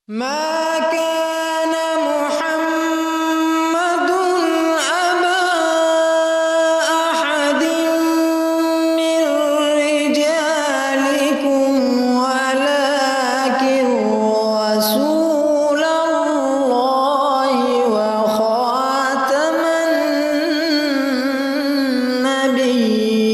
ما كان محمد أبا أحد من رجالكم ولكن رسول الله وخاتم النبيين.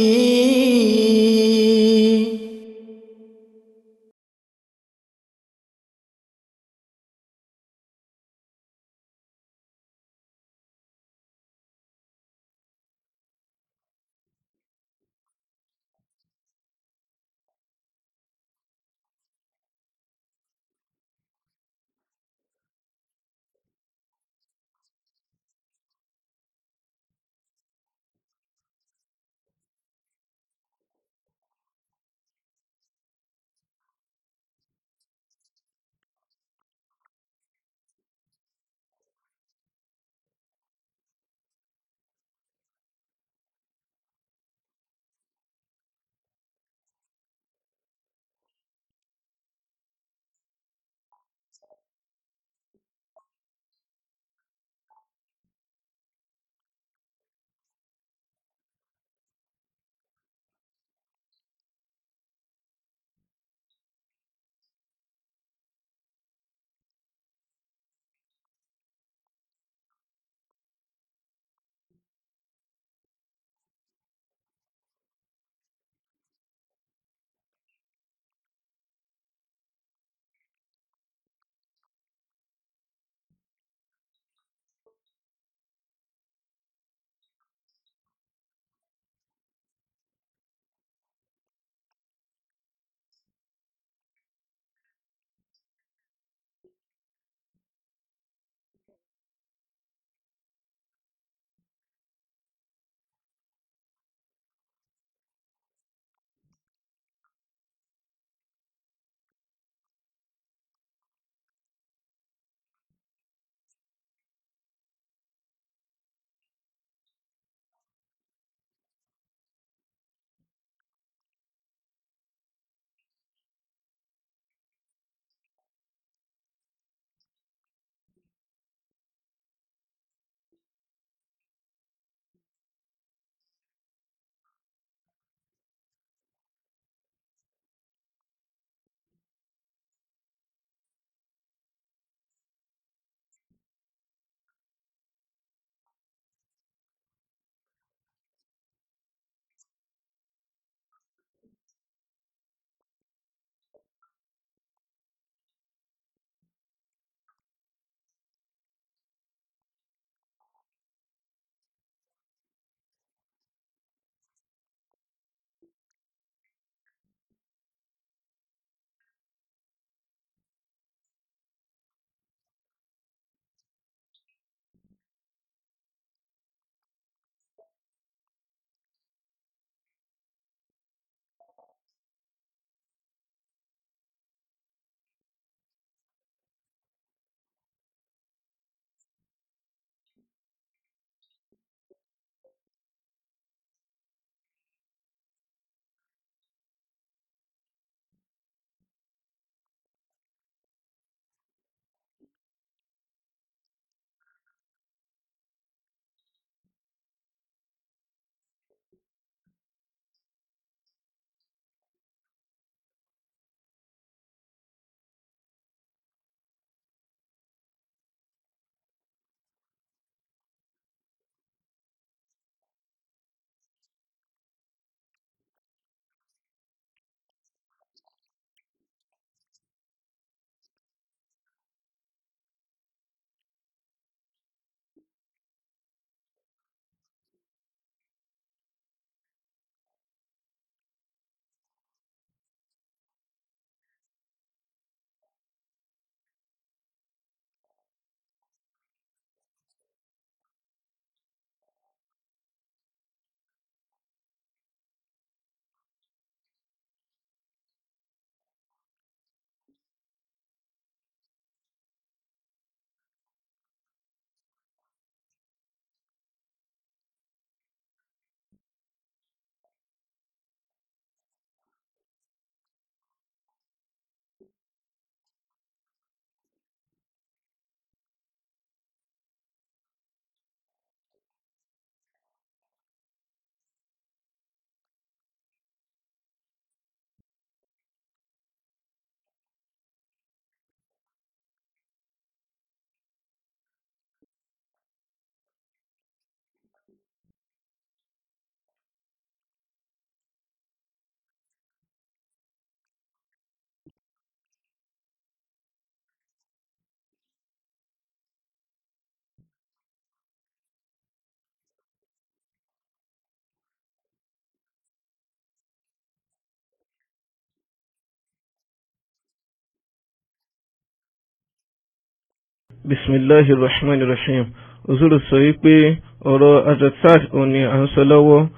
Bismillahir Rahmanir Rahim. Òzúrò sọ wípé ọ̀rọ̀ Hazrat Saad òun ni à ń sọ lọ́wọ́.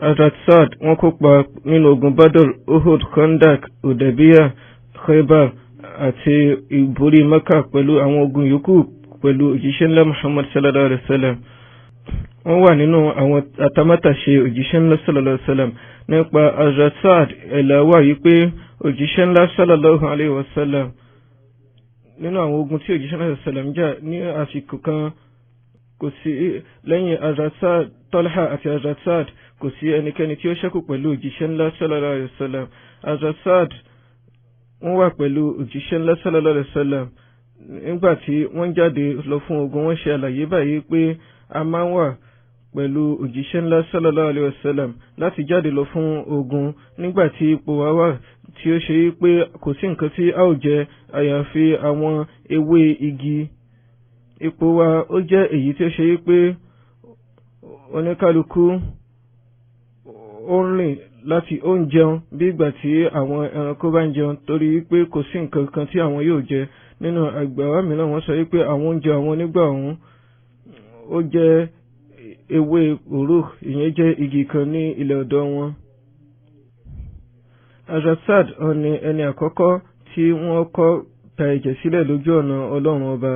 Hazrat Saad wọ́n kópa nínú ogun Badr, Uhud, Khandak, Hudaybiyah, Khaybar àti ìborí Mecca pẹ̀lú àwọn ogun yòókù pẹ̀lú òjíṣẹ́ ńlá Muhammad sallallahu alayhi wa sallam. Wọ́n wà nínú àwọn atamátàṣe òjíṣẹ́ ńlá sallallahu alayhi wa sallam. Nípa Hazrat Saad ẹ̀là wà wípé òjíṣẹ́ ńlá sallallahu alayhi wa sallam nínú àwọn ogun tí òjíṣẹ́ ńlá sallam jà ní àsìkò kan, kò sí lẹ́yìn Hazrat Saad, Talha àti Hazrat Saad, kò sí ẹnikẹ́ni tí ó ṣẹ́kù pẹ̀lú òjíṣẹ́ ńlá sallallahu alayhi wa sallam. Hazrat Saad wọ́n wà pẹ̀lú òjíṣẹ́ ńlá sallallahu alayhi wa sallam nígbà tí wọ́n jáde lọ fún ogun. Wọ́n ṣe àlàyé báyìí pé a máa ń wà pẹ̀lú òjíṣẹ́ ńlá sallallahu alayhi wa sallam láti jáde lọ fún ogun nígbà tí ipò wa wà tí ó ṣe pé kò sí nǹkan tí a ó jẹ àyàfi àwọn ewé igi. Ipò wa ó jẹ́ èyí tí ó ṣe pé oníkálukú ó ń rìn láti ó ń jẹun bí ìgbà tí àwọn ẹranko bá ń jẹun, torí pé kò sí nǹkan kan tí àwọn yóò jẹ. Nínú àgbàwá mìíràn, wọ́n sọ wípé àwọn oúnjẹ àwọn nígbà ọ̀hún ó jẹ́ ewé òró, ìyẹn jẹ́ igi kan ní ilẹ̀ ọ̀dọ̀ wọn. Hazrat Saad ni ẹni àkọ́kọ́ tí wọ́n kọ́ ta ẹ̀jẹ̀ sílẹ̀ lójú ọ̀nà Ọlọ́run ọba.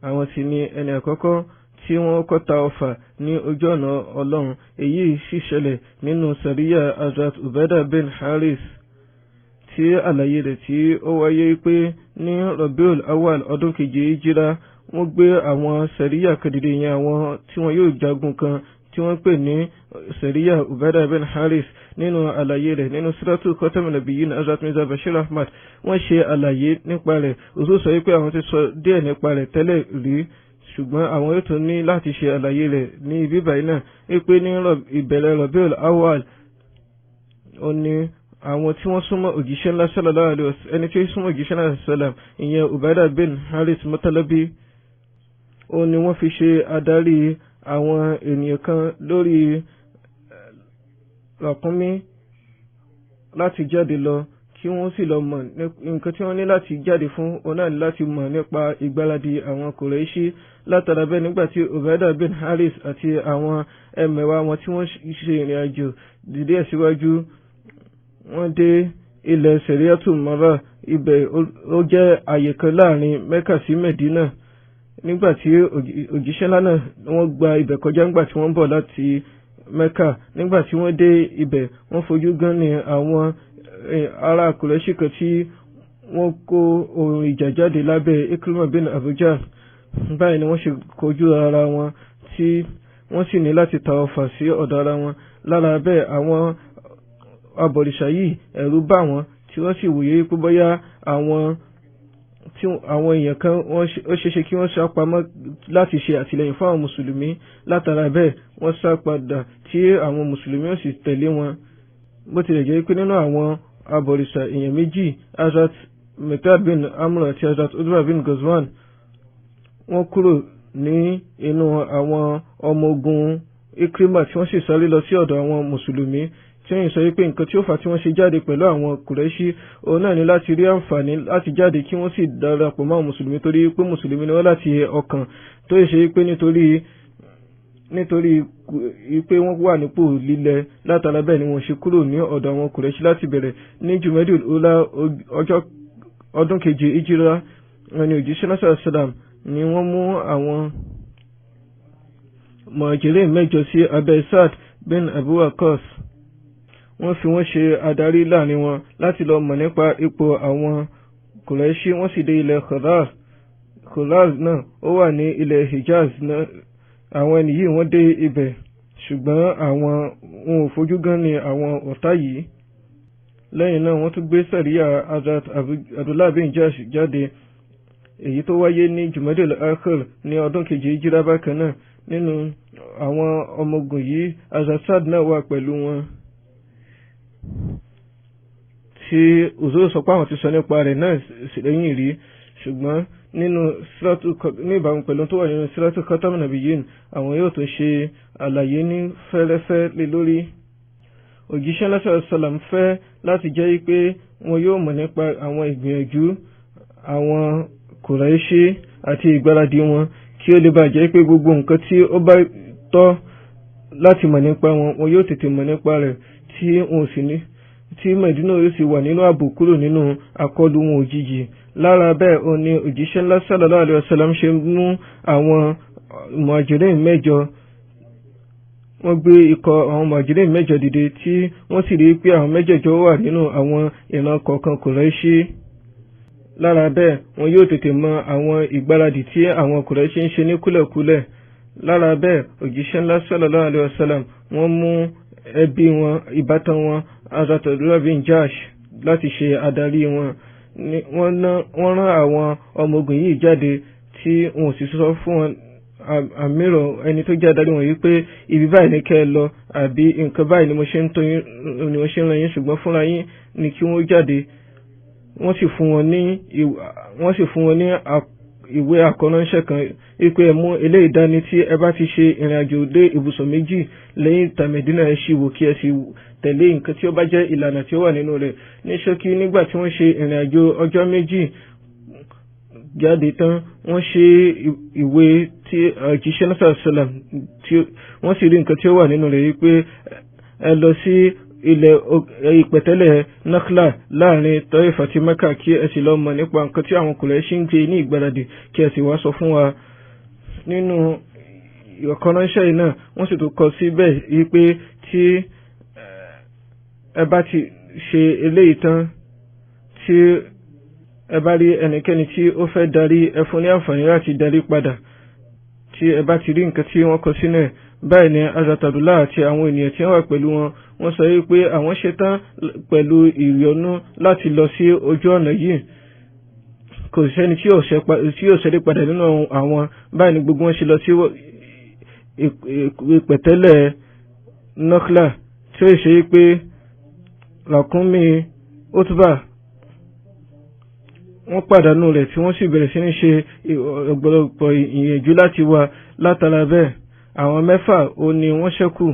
Àwọn sì ni ẹni àkọ́kọ́ tí wọ́n kọ́ ta ọfà ní ojú ọ̀nà Ọlọ́run. Èyí sì ṣẹlẹ̀ nínú sàríyà Hazrat Ubaida bin Haris, tí àlàyé rẹ̀ tí ó wáyé pé ní Rabiul Awal ọdún keje Hijira, wọ́n gbé àwọn sàríyà kan dìde, yẹn àwọn tí wọ́n yóò jagun kan tí wọ́n pè ní sàríyà Ubaida bin Haris. Nínú àlàyé rẹ̀ nínú Siratu Khatamun Nabiyyin, Hazrat Mirza Bashir Ahmad wọ́n ṣe àlàyé nípa rẹ̀. Òṣù sọ wípé àwọn ti sọ díẹ̀ nípa rẹ̀ tẹ́lẹ̀ rí, ṣùgbọ́n àwọn yóò tún ní láti ṣe àlàyé rẹ̀ ní ibi báyìí náà, wípé ní ìbẹ̀rẹ̀ Rabiul Awal ó ní àwọn tí wọ́n súnmọ́ òjíṣẹ́ ńlá sallallahu alaihi wasallam, ẹni tí ó súnmọ́ òjíṣẹ́ ńlá sallam, ìyẹn Ubaida bin Haris Mutalabi, ó ní wọ́n fi ṣe adarí àwọn ènìyàn kan lórí ràkúnmí láti jáde lọ kí wọ́n sì lọ mọ̀ nǹkan tí wọ́n ní láti jáde fún òun náà láti mọ̀ nípa ìgbáradì àwọn Kùrẹ́ṣí. Látara bẹ́ẹ̀, nígbà tí Ubaida bin Haris àti àwọn ẹmẹ̀wà wọn tí wọ́n ṣe ìrìn àjò dìde síwájú, wọ́n dé ilẹ̀ Sẹ̀ríàtù Mara. Ibẹ̀ ó jẹ́ àyè kan láàrin Mẹ́kà sí Mẹ̀dínà. Nígbà tí òjíṣẹ́ ńlá náà wọ́n gba ibẹ̀ kọjá nígbà tí wọ́n ń bọ̀ láti Mẹ́kà, nígbà tí wọ́n dé ibẹ̀, wọ́n fojú gan ni àwọn ará Kùrẹ́ṣì kan tí wọ́n kó ohun ìjà jáde lábẹ́ Ikrima bin Abu Jahl. Báyìí ni wọ́n ṣe kojú ara wọn tí wọ́n sì ní láti ta ọfà sí ọ̀dọ̀ ara wọn. Lára bẹ́ẹ̀, àwọn abọ̀rìṣà yìí ẹ̀rù bà wọ́n tí wọ́n sì wòye pé bóyá àwọn tí àwọn èèyàn kan ó ṣeéṣe kí wọ́n sá pamọ́ láti ṣe àtìlẹ́yìn fún àwọn mùsùlùmí. Látara bẹ́ẹ̀, wọ́n sá padà tí àwọn mùsùlùmí ó sì tẹ̀lé wọn. Bó tilẹ̀ jẹ́ pé nínú àwọn abọ̀rìṣà èèyàn méjì, Hazrat Miqdad bin Amr àti Hazrat Utbah bin Ghazwan, wọ́n kúrò ní inú àwọn ọmọ ogun Ikrima tí wọ́n sì sáré lọ sí ọ̀dọ̀ àwọn mùsùlùmí, tí wọ́n sọ wípé nǹkan tí ó fà tí wọ́n ṣe jáde pẹ̀lú àwọn Kùrẹ́ṣí òun náà ni láti rí àǹfààní láti jáde kí wọ́n sì darapọ̀ mọ́ àwọn mùsùlùmí, torí pé mùsùlùmí ni wọ́n láti ọkàn, tó ṣe wípé nítorí pé wọ́n wà nípò lílẹ̀. Látara bẹ́ẹ̀ ni wọ́n ṣe kúrò ní ọ̀dọ̀ àwọn Kùrẹ́ṣí láti bẹ̀rẹ̀. Ní Jumedul Ula ọjọ́ ọdún keje Hijira, wọn ni òjíṣẹ́ náà sàlám ni wọ́n mú àwọn mọ̀jẹ̀lẹ̀ mẹ́jọ sí abẹ́ Saad bin Abu Waqqas. Wọ́n fi wọ́n ṣe adarí láàrin wọn láti lọ mọ̀ nípa ipò àwọn Kùrẹ́ṣí. Wọ́n sì dé ilẹ̀ Khazar. Khazar náà ó wà ní ilẹ̀ Hijaz náà. Àwọn ẹni yìí wọ́n dé ibẹ̀, ṣùgbọ́n àwọn wọn ò fojú gan ni àwọn ọ̀tá yìí. Lẹ́yìn náà, wọ́n tún gbé sàríyà Hazrat Abdullah bin Jahsh jáde, èyí tó wáyé ní Jumadil Akhir ní ọdún kejì Hijira. Bákan náà, nínú àwọn ọmọ ogun yìí, Hazrat Saad náà wà pẹ̀lú wọn, tí Uzur sọ pé àwọn ti sọ nípa rẹ̀ náà lẹ́yìn rí, ṣùgbọ́n nínú sírátù ní ìbámu pẹ̀lú tó wà nínú sírátù Khatamun Nabiyyin, àwọn yóò tún ṣe àlàyé ní fẹ́rẹ́fẹ́ lé lórí. Òjíṣẹ́ lásán sàlám fẹ́ láti jẹ́ pé wọn yóò mọ̀ nípa àwọn ìgbìyànjú àwọn Kùrẹ́ṣí àti ìgbáradì wọn, kí ó lè bàjẹ́ pé gbogbo nǹkan tí ó bá tọ́ láti mọ̀ nípa wọn, wọn yóò tètè mọ̀ nípa rẹ̀, tí wọn ò sì ní tí Mẹ̀dínà yóò sì wà nínú ààbò kúrò nínú àkọlù wọn òjijì. Lára bẹ́ẹ̀ ó ní òjíṣẹ́ ńlá sallallahu alaihi wasallam ṣe mú àwọn muhajirin mẹ́jọ, wọ́n gbé ikọ̀ àwọn muhajirin mẹ́jọ dìde, tí wọ́n sì rí pé àwọn mẹ́jẹ̀jọ wà nínú àwọn ìran kọ̀ọ̀kan Kùráíṣì. Lára bẹ́ẹ̀ wọn yóò tètè mọ àwọn ìgbáradì tí àwọn Kùráíṣì ń ṣe ní kúlẹ̀kúlẹ̀. Lára bẹ́ẹ̀ òjíṣẹ́ ńlá sallallahu alaihi wasallam wọ́n mú ẹbí wọn, ìbátan wọn, Hazrat Abdullah bin Jahsh láti ṣe adarí wọn. Wọ́n rán àwọn ọmọ ogun yìí jáde, tí wọn ò sì sọ fún wọn àmírọ̀ ẹni tó jẹ́ adarí wọn yìí pé ibi báyìí ni kẹ́ ẹ lọ àbí nǹkan báyìí ni mo ṣe ń tó yín, ni mo ṣe ń rán yín, ṣùgbọ́n fúnra yín ni kí wọ́n jáde. Wọ́n sì fún wọn ní wọ́n sì fún wọn ní ìwé àkọ́ránṣẹ́ kan wípé ẹ mú eléyìí dání tí ẹ bá ti ṣe ìrìn àjò dé ibùsọ̀ méjì lẹ́yìn tàmẹ̀dínà, ẹ ṣì wò kí ẹ sì tẹ̀lé nǹkan tí ó bá jẹ́ ìlànà tí ó wà nínú rẹ̀. Ní ṣókí, nígbà tí wọ́n ṣe ìrìn àjò ọjọ́ méjì jáde tán, wọ́n ṣe ìwé tí òjíṣẹ́ náà sàlám, tí wọ́n sì rí nǹkan tí ó wà nínú rẹ̀ wípé ẹ lọ sí ilẹ̀ ìpẹ̀tẹ́lẹ̀ Nakhla láàrin Taif àti Mecca, kí ẹ sì lọ mọ̀ nípa nǹkan tí àwọn Kùrẹ́ṣì ń gbé ní ìgbáradì, kí ẹ sì wá sọ fún wa. Nínú ìkọ́ránṣẹ́ yìí náà, wọ́n sì tún kọ síbẹ̀ wípé tí ẹ bá ti ṣe eléyìí tán, tí ẹ bá rí ẹnikẹ́ni tí ó fẹ́ darí, ẹ fún ní àǹfààní láti darí padà tí ẹ bá ti rí nǹkan tí wọ́n kọ sínú ẹ̀. Báyìí ni Hazrat Abdullah àti àwọn ènìyàn tí wọ́n wà pẹ̀lú wọn, wọ́n sọ wípé àwọn ṣetán pẹ̀lú ìyọnu láti lọ sí ojú ọ̀nà yìí, kò sẹ́ni tí yóò ṣẹ́rí padà nínú àwọn. Báyìí ni gbogbo wọn ṣe lọ sí ìpẹ̀tẹ́lẹ̀ Nakhla, tí ó ṣe wípé ràkúnmí Utba wọ́n pàdánù rẹ̀, tí wọ́n sì bẹ̀rẹ̀ sí ní ṣe ọ̀pọ̀lọpọ̀ ìyànjú láti wá. Látara bẹ́ẹ̀ àwọn mẹ́fà ó ní wọ́n ṣẹ́kù,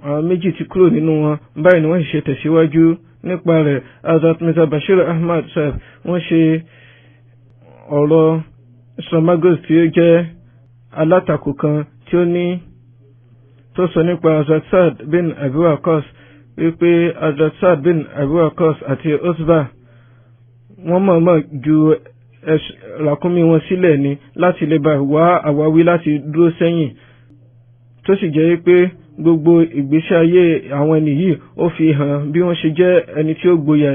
àwọn méjì ti kúrò nínú wọn. Báyìí ni wọ́n sì ṣe tẹ̀síwájú nípa rẹ̀. Hazrat Mirza Bashir Ahmad Sahib wọ́n ṣe ọ̀rọ̀ Sramagos tí ó jẹ́ alátakò kan tí ó ní tó sọ nípa Hazrat Saad bin Abi Waqqas wípé Hazrat Saad bin Abi Waqqas àti Utba wọ́n mọ̀ọ́mọ̀ ju ràkúnmí wọn sílẹ̀ ni láti lè bá wá àwáwí láti dúró sẹ́yìn, tó sì jẹ́ pé gbogbo ìgbésí ayé àwọn ẹni yìí ó fi hàn bí wọ́n ṣe jẹ́ ẹni tí ó gboyà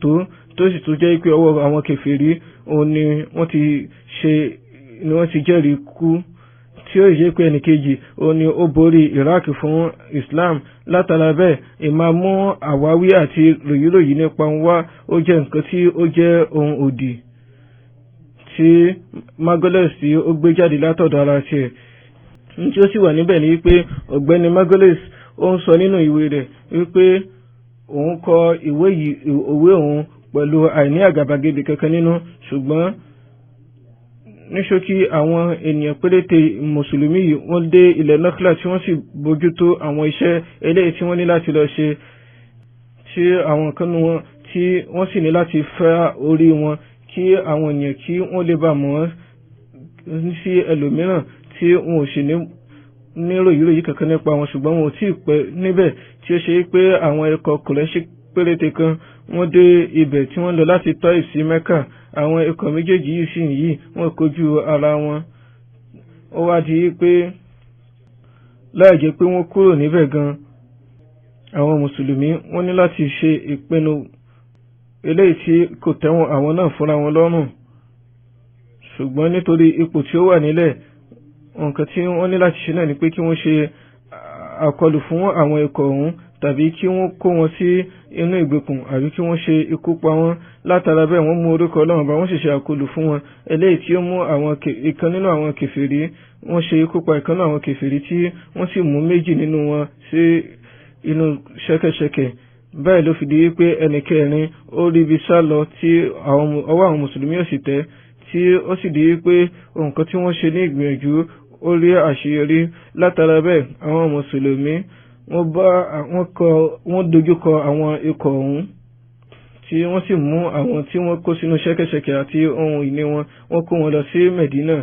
tó, tó sì tún jẹ́ pé ọwọ́ àwọn kèfèrí òun ni wọ́n ti ṣe ni wọ́n ti jẹ́rìí kú, tí ó yẹ pé ẹnìkejì òun ni ó borí Iraq fún Islam. Látara bẹ́ẹ̀ ìmáa mú àwáwí àti ròyìnròyìn nípa wá ó jẹ́ nǹkan tí ó jẹ́ ohun òdì tí Margolis tí ó gbé jáde látọ̀dọ̀ ara tiẹ̀. Ní tí ó sì wà níbẹ̀ ni wípé ọ̀gbẹ́ni Margolis ó ń sọ nínú ìwé rẹ̀ wípé òun kọ ìwé yìí, ìwé òun pẹ̀lú àìní àgàbàgebè kankan nínú, ṣùgbọ́n ní ṣókí àwọn ènìyàn péréte mùsùlùmí yìí wọ́n dé ilẹ̀ Nakhla tí wọ́n sì bójútó àwọn iṣẹ́ eléyìí tí wọ́n ní láti lọ ṣe, tí àwọn kan nínú wọn tí wọ́n sì ní láti fẹ́ orí wọn kí àwọn ènìyàn kí wọ́n lè bá mọ̀ wọ́n sí ẹlòmíràn tí wọn ò sì ní ròyìnròyìn kankan nípa wọn. Ṣùgbọ́n wọn ò tí ì pẹ́ níbẹ̀ tí ó ṣe pé àwọn ikọ̀ Kùrẹ́ṣì péréte kan wọ́n dé ibẹ̀ tí wọ́n lọ láti Taif sí Mecca. Àwọn ikọ̀ méjèèjì yìí sì yìí wọ́n kojú ara wọn. Ó wá di pé láì jẹ́ pé wọ́n kúrò níbẹ̀ gan, àwọn mùsùlùmí wọ́n ní láti ṣe ìpinnu eléyìí tí kò tẹ́wọ̀n àwọn náà fúnra wọn lọ́rùn, ṣùgbọ́n nítorí ipò tí ó wà nílẹ̀, nǹkan tí wọ́n ní láti ṣe náà ni pé kí wọ́n ṣe àkọlù fún àwọn ikọ̀ ọ̀hún, tàbí kí wọ́n kó wọn sí inú ìgbèkùn, àbí kí wọ́n ṣe ikú pa wọ́n. Látara bẹ́ẹ̀ wọ́n mú orúkọ Ọlọ́run bá wọ́n sì ṣe àkọlù fún wọn, eléyìí tí ó mú àwọn ìkan nínú àwọn kèfèrí, wọ́n ṣe ikú pa ìkan nínú àwọn kèfèrí tí wọ́n sì mú méjì nínú wọn sí inú ṣẹ́kẹ́ṣẹkẹ̀. Báyìí ló fi di wípé ẹnì kẹrin ó rí ibi sá lọ tí ọwọ́ àwọn mùsùlùmí ò sì tẹ̀, tí ó sì di wípé nǹkan tí wọ́n ṣe ní ìgbìyànjú ó rí àṣeyọrí. Látara bẹ́ẹ̀ àwọn mùsùlùmí wọ́n dojúkọ àwọn ikọ̀ ọ̀hún tí wọ́n sì mú àwọn tí wọ́n kó sínú ṣẹ́kẹ́ṣẹkẹ̀ àti ohun ìní wọn, wọ́n kó wọn lọ sí Medina.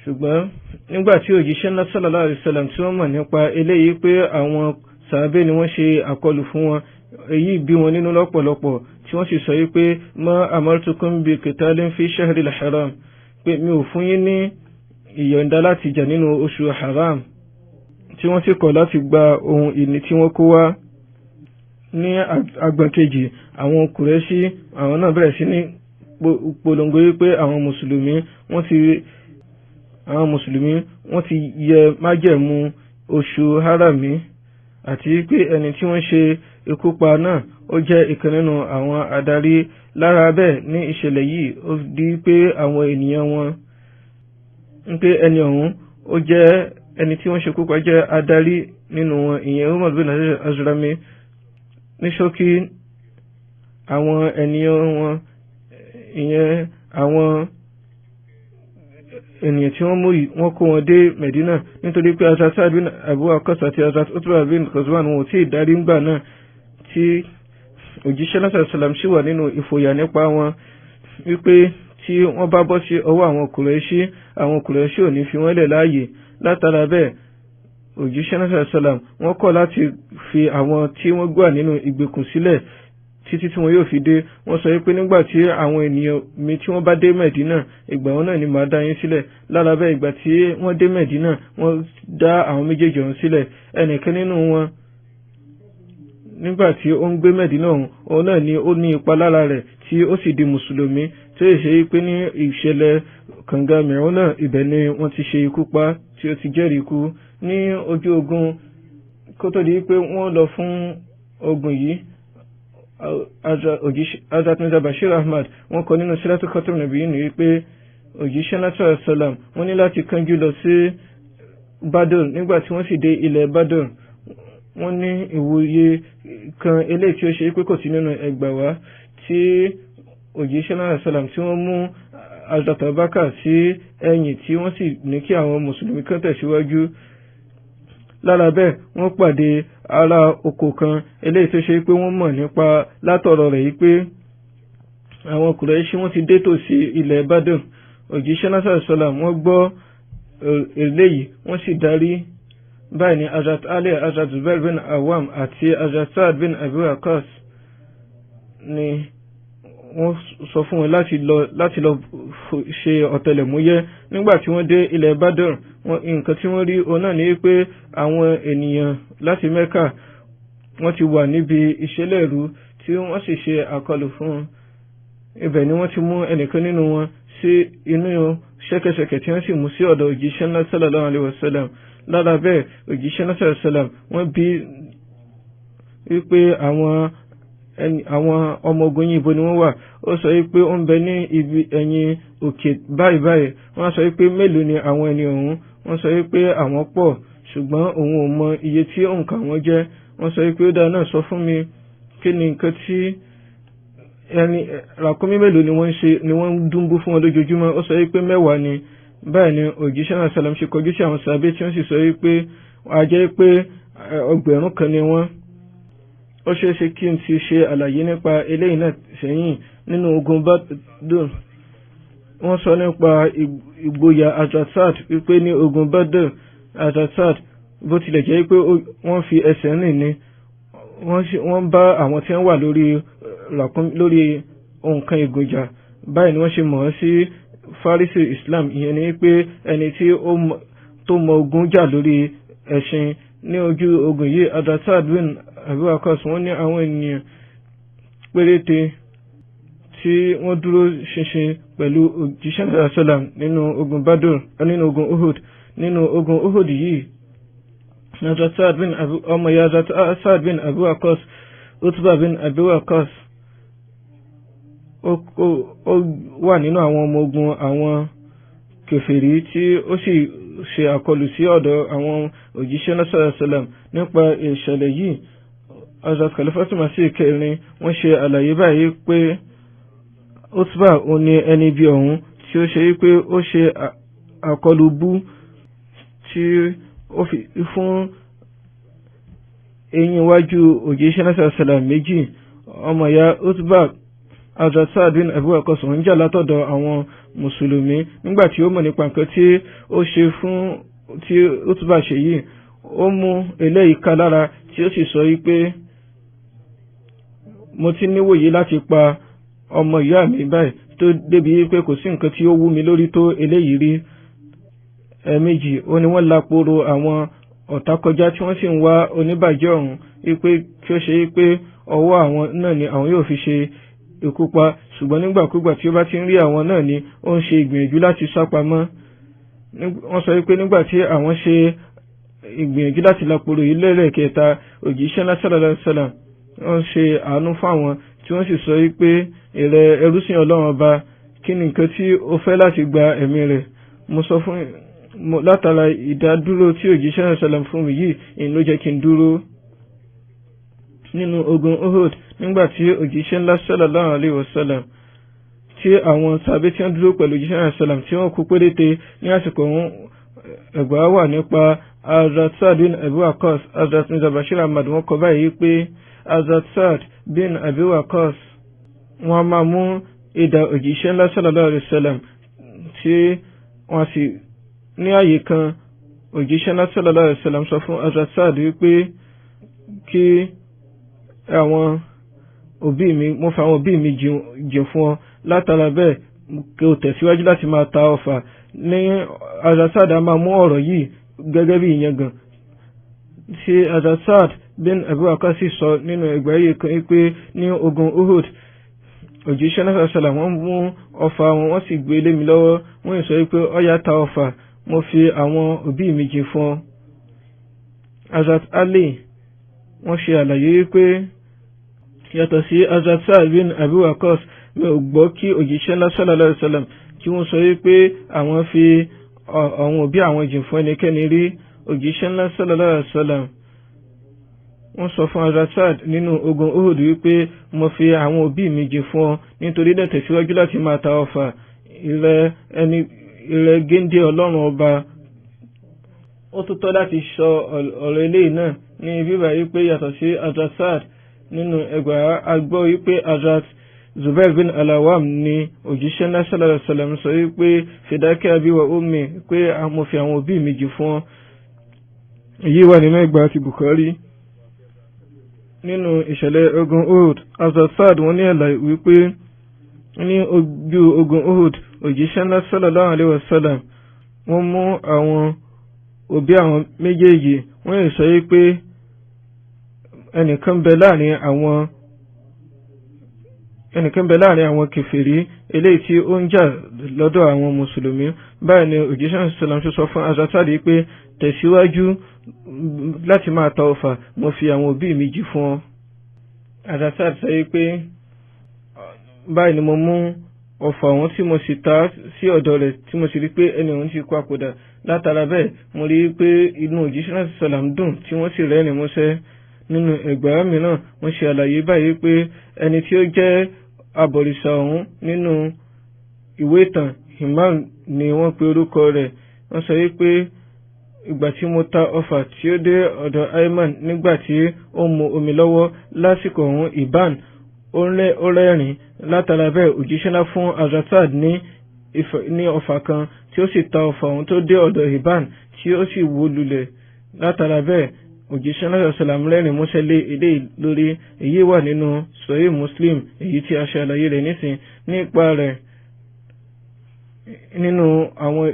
Ṣùgbọ́n nígbà tí òjíṣẹ́ ńlá sallallahu alaihi wasallam tí wọ́n mọ̀ nípa eléyìí pé àwọn sàábé ni wọ́n ṣe àkọlù fún wọn, èyí bí wọn nínú lọ́pọ̀lọpọ̀, tí wọ́n sì sọ yìí pé ma amartukum bi qitalin fi shahril haram, pé mi ò fún yín ní ìyọ̀ǹda láti jà nínú oṣù haram, tí wọ́n sì kọ̀ láti gba ohun ìní tí wọ́n kó wá. Ní agbọ̀n kejì, àwọn Kùrẹ́ṣí àwọn náà bẹ̀rẹ̀ sí ní polongo wípé àwọn mùsùlùmí wọ́n ti yẹ májẹ̀mú oṣù harami, àti pé ẹni tí wọ́n ṣe ikú pa náà ó jẹ́ ìkan nínú àwọn adarí. Lára bẹ́ẹ̀ ní ìṣẹ̀lẹ̀ yìí ó di pé àwọn ènìyàn wọn ń pé ẹni ọ̀hún ó jẹ́ ẹni tí wọ́n ṣe kú pa jẹ́ adarí nínú wọn, ìyẹn Umar bin Azrami. Ní ṣókí, àwọn ènìyàn wọn, ìyẹn àwọn ènìyàn tí wọ́n mú yìí, wọ́n kó wọn dé Medina nítorí pé Hazrat Sa'd bin Abu Waqqas àti Hazrat Utbah bin Ghazwan wọn ò tí ì darí ńgbà náà, tí òjíṣẹ́ náà sàlám sì wà nínú ìfòyà nípa wọn wípé tí wọ́n bá bọ́ sí ọwọ́ àwọn Kùrẹ́ṣí, àwọn Kùrẹ́ṣí ò ní fi wọ́n lẹ̀ láàyè. Látara bẹ́ẹ̀, òjíṣẹ́ náà sàlám wọ́n kọ̀ láti fi àwọn tí wọ́n gbà nínú ìgbèkùn sílẹ̀ títí tí wọn yóò fi dé. Wọ́n sọ wípé nígbà tí àwọn ènìyàn mi tí wọ́n bá dé Mẹ̀dínà, ìgbà wọn náà ni màá dá yín sílẹ̀. Lára bẹ́ẹ̀, ìgbà tí wọ́n dé Mẹ̀dínà, wọ́n dá àwọn méjèèjì ọ̀hún sílẹ̀. Ẹnìkan nínú wọn nígbà tí ó ń gbé Mẹ̀dínà ọ̀hún, òun náà ni ó ní ipa lára rẹ̀ tí ó sì di mùsùlùmí, tí ó ṣe wípé ní ìṣẹ̀lẹ̀ kànga mìíràn náà ibẹ̀ ni wọ́n ti ṣe ikú pa tí ó ti jẹ́rìí ikú ní ojú ogun. Kó tó di pé wọ́n lọ fún ogun yìí, Hazrat Mirza Bashir Ahmad wọ́n kọ nínú Siratu Khatam Nabiyyin wípé òjíṣẹ́ náà sàlám wọ́n ní láti kánjú lọ sí Badr. Nígbà tí wọ́n sì dé ilẹ̀ Badr, wọ́n ní ìwòye kan eléyìí tí ó ṣe pé kò sí nínú ẹgbàá wá, tí òjíṣẹ́ náà sàlám tí wọ́n mú Hazrat Abubakar sí ẹ̀yìn, tí wọ́n sì ní kí àwọn mùsùlùmí kan tẹ̀síwájú. Lára bẹ́ẹ̀, wọ́n pàdé ará oko kan eléyìí tó ṣe pé wọ́n mọ̀ nípa látọ̀rọ̀ rẹ̀ yìí pé àwọn Kùrẹ́ṣí wọ́n ti dé tòsí ilẹ̀ Badr. Òjíṣẹ́ náà sàlám wọ́n gbọ́ eléyìí, wọ́n sì darí. Báyìí ni Hazrat Ali, Hazrat Zubair bin Awam àti Hazrat Sa'd bin Abi Waqqas ni wọ́n sọ fún wọn láti lọ ṣe ọ̀tẹlẹ̀múyẹ́. Nígbà tí wọ́n dé ilẹ̀ Badr, nǹkan tí wọ́n rí òun náà ni pé àwọn ènìyàn láti Mẹ́kà wọ́n ti wà níbi ìṣẹ̀lẹ̀rú tí wọ́n sì ṣe àkọlù fún wọn. Ibẹ̀ ni wọ́n ti mú ẹnìkan nínú wọn sí inú ṣẹ́kẹ́ṣẹkẹ̀ tí wọ́n sì mú sí ọ̀dọ̀ òjíṣẹ́ ńlá sallallahu alaihi wasallam. Lára bẹ́ẹ̀, òjíṣẹ́ ńlá sallallahu alaihi wasallam wọ́n bí wípé àwọn ọmọ ogun yìí ibo ni wọ́n wà. Ó sọ wípé ó ń bẹ ní ibi ẹ̀yìn òkè báyìí báyìí. Wọ́n sọ wípé mélòó ni àwọn ẹni ọ̀hún. Wọ́n sọ wípé àwọn pọ̀, ṣùgbọ́n òun ò mọ iye tí òǹkà wọn jẹ́. Wọ́n sọ wípé ó dáa náà, sọ fún mi kí ni nǹkan tí ẹni ràkúnmí mélòó ni wọ́n ń ṣe ni wọ́n ń dúnbú fún wọn lójoojúmọ́. Ó sọ wípé 10 ni. Báyìí ni òjíṣẹ́ náà sàlám ṣe kọjú sí àwọn sàbẹ̀ tí wọ́n sì sọ wípé a jẹ́ pé 1,000 ni wọ́n. Ó ṣeé ṣe kí n ti ṣe àlàyé nípa eléyìí náà sẹ́yìn nínú ogun Badr. Wọ́n sọ nípa ìgboyà Hazrat Sa'd wípé ní ogun Badr, Hazrat Sa'd bó tilẹ̀ jẹ́ pé wọ́n fi ẹsẹ̀ rìn ni, wọ́n bá àwọn tí wọ́n wà lórí nǹkan ìgùnjà. Báyìí ni wọ́n ṣe mọ̀ ọ́n sí Farisi Islam, ìyẹn ni pé ẹni tí tó mọ ogun jà lórí ẹṣin. Ní ojú ogun yìí, Hazrat Sa'd bin Abi Waqqas wọ́n ní àwọn ènìyàn péréte tí wọ́n dúró ṣinṣin pẹ̀lú òjíṣẹ́ náà sàlám nínú ogun Badr, nínú ogun Uhud. Nínú ogun Uhud yìí, Hazrat Sa'd bin Abu ọmọ ya Hazrat Sa'd bin Abi Waqqas, Utbah bin Abi Waqqas, ó wà nínú àwọn ọmọ ogun àwọn kèfèrí tí ó sì ṣe àkọlù sí ọ̀dọ̀ àwọn òjíṣẹ́ náà sàlám. Nípa ìṣẹ̀lẹ̀ yìí, Hazrat Khalifatul Masih kẹrin wọ́n ṣe àlàyé báyìí pé Utbah ó ní ẹni bí ọ̀hún tí ó ṣe wípé ó ṣe àkọlù bú tí ó fi fún eyín iwájú òjíṣẹ́ náà sàlám méjì. Ọmọ ìyá Utba Hazrat Saad bin Abi Waqqas ń jà látọ̀dọ̀ àwọn mùsùlùmí. Nígbà tí ó mọ̀ nípa nǹkan tí ó ṣe fún tí Utba ṣe yìí, ó mú eléyìí ká lára tí ó sì sọ wípé mo ti níwòye láti pa ọmọ ìyá mi báyìí tó débi wípé kò sí nǹkan tí ó wú mi lórí tó eléyìí rí. Ẹ̀ẹ̀mejì ó ní wọ́n laporo àwọn ọ̀tá kọjá tí wọ́n sì ń wá oníbàjẹ́ ọ̀hún wípé kí ó ṣe wípé ọwọ́ àwọn náà ni àwọn yóò fi ṣe ikú pa, ṣùgbọ́n nígbàkúgbà tí ó bá ti ń rí àwọn náà ni ó ń ṣe ìgbìyànjú láti sá pamọ́. Wọ́n sọ wípé nígbà tí àwọn ṣe ìgbìyànjú láti laporo yìí lẹ́ẹ̀kẹta, òjíṣẹ́ ńlá sallallahu alaihi wasallam wọ́n ṣe àánú fún àwọn tí wọ́n sì sọ wípé ìrẹ ẹrúsìn Ọlọ́run ọba, kí ni nǹkan tí ó fẹ́ láti gba ẹ̀mí rẹ̀? Mo sọ fún látara ìdádúró tí òjíṣẹ́ náà sọlọ fún mi yìí, èyí ló jẹ́ kí n dúró. Nínú ogun Uhud, nígbà tí òjíṣẹ́ ńlá sallallahu alaihi wasallam tí àwọn tàbí tí wọ́n dúró pẹ̀lú òjíṣẹ́ náà sọlọ tí wọ́n kú péréte ní àsìkò ọ̀hún, ẹ̀gbá wà nípa Hazrat Saad bin Abi Waqqas. Hazrat Mirza Bashir Ahmad wọ́n kọ báyìí pé Hazrat Saad bin Abi Waqqas wọ́n máa mú idà òjíṣẹ́ ńlá sallallahu alaihi wasallam tí wọ́n sì ní ààyè kan. Òjíṣẹ́ ńlá sallallahu alaihi wasallam sọ fún Hazrat Saad wípé kí àwọn òbí mi, mo fa àwọn òbí mi jìn fún ọ, látara bẹ́ẹ̀ kí o tẹ̀síwájú láti máa ta ọfà. Ní Hazrat Saad a máa mú ọ̀rọ̀ yìí gẹ́gẹ́ bí ìyangàn tí Hazrat Saad bin Abi Waqqas sì sọ nínú ẹgbẹ́ yìí kan pé ní ogun Uhud, òjíṣẹ́ náà sọ̀rọ̀ wọ́n mú ọfà wọn, wọ́n sì gbé lé mi lọ́wọ́, wọ́n sọ pé ọ̀yà ta ọfà, mo fi àwọn òbí mi jìn fún ọ. Hazrat Ali wọ́n ṣe àlàyé wípé yàtọ̀ sí Hazrat Saad bin Abi Waqqas, mi ò gbọ́ kí òjíṣẹ́ ńlá sallallahu alaihi wasallam kí wọ́n sọ wípé àwọn fi àwọn òbí àwọn jìn fún ẹnikẹ́ni rí. Òjíṣẹ́ ńlá sallallahu alaihi wasallam wọ́n sọ fún Hazrat Saad nínú ogun Uhud wípé mo fi àwọn òbí mi jìn fún ọ, nítorí náà tẹ̀síwájú láti máa ta ọfà, ìrẹ géńdé Ọlọ́run ọba. Ó tó tọ́ láti sọ ọ̀rọ̀ eléyìí náà ní bíbá wípé yàtọ̀ sí Hazrat Saad, nínú ẹgbàá agbọ́ wípé Hazrat Zubair bin Alawam ni òjíṣẹ́ ńlá sallallahu alaihi wasallam sọ wípé fìdákẹ́ abi wa ummi, pé mo fi àwọn òbí mi jìn fún ọ. Èyí wà nínú ẹgbàá ti Bukhari. Nínú ìṣẹ̀lẹ̀ ogun Uhud, Hazrat Saad wọ́n ní àlàyé wípé ní ojú ogun Uhud, òjíṣẹ́ ńlá sallallahu alaihi wasallam wọ́n mú àwọn òbí àwọn méjèèjì, wọ́n yìí sọ wípé ẹnìkan bẹ láàrin àwọn kèfèrí eléyìí tí ó ń jà lọ́dọ̀ àwọn mùsùlùmí. Báyìí ni òjíṣẹ́ sallam sọ fún Hazrat Saad pé tẹ̀síwájú láti máa ta ọfà, mo fi àwọn òbí mi jì fún ọ. Hazrat Saad sọ pé báyìí ni mo mú ọfà ọ̀hún tí mo sì ta sí ọ̀dọ̀ rẹ̀, tí mo sì rí pé ẹni òun ti papòdà. Látara bẹ́ẹ̀ mo rí i pé inú òjíṣẹ́ sallam dùn tí wọ́n sì rẹ́rìn músẹ́. Nínú ẹgbàá mìíràn wọ́n ṣe àlàyé báyìí pé ẹni tí ó jẹ́ abọ̀rìṣà ọ̀hún nínú ìwé ìtàn Imam ni wọ́n pe orúkọ rẹ̀. Wọ́n sọ wípé ìgbà tí mo ta ọfà tí ó dé ọ̀dọ̀ Ayman nígbà tí ó mu omi lọ́wọ́ lásìkò ọ̀hún, Iban ó rẹ́rìn. Látara bẹ́ẹ̀ òjíṣẹ́ ńlá fún Hazrat Saad ní ọfà kan tí ó sì ta ọfà ọ̀hún tó dé ọ̀dọ̀ Iban tí ó sì wó lulẹ̀. Látara bẹ́ẹ̀ òjíṣẹ́ náà sàlám rẹ́rìn músẹ́ lé eléyìí lórí. Èyí wà nínú Sahih Muslim èyí tí a ṣe àlàyé rẹ̀ nísìn nípa rẹ̀ nínú àwọn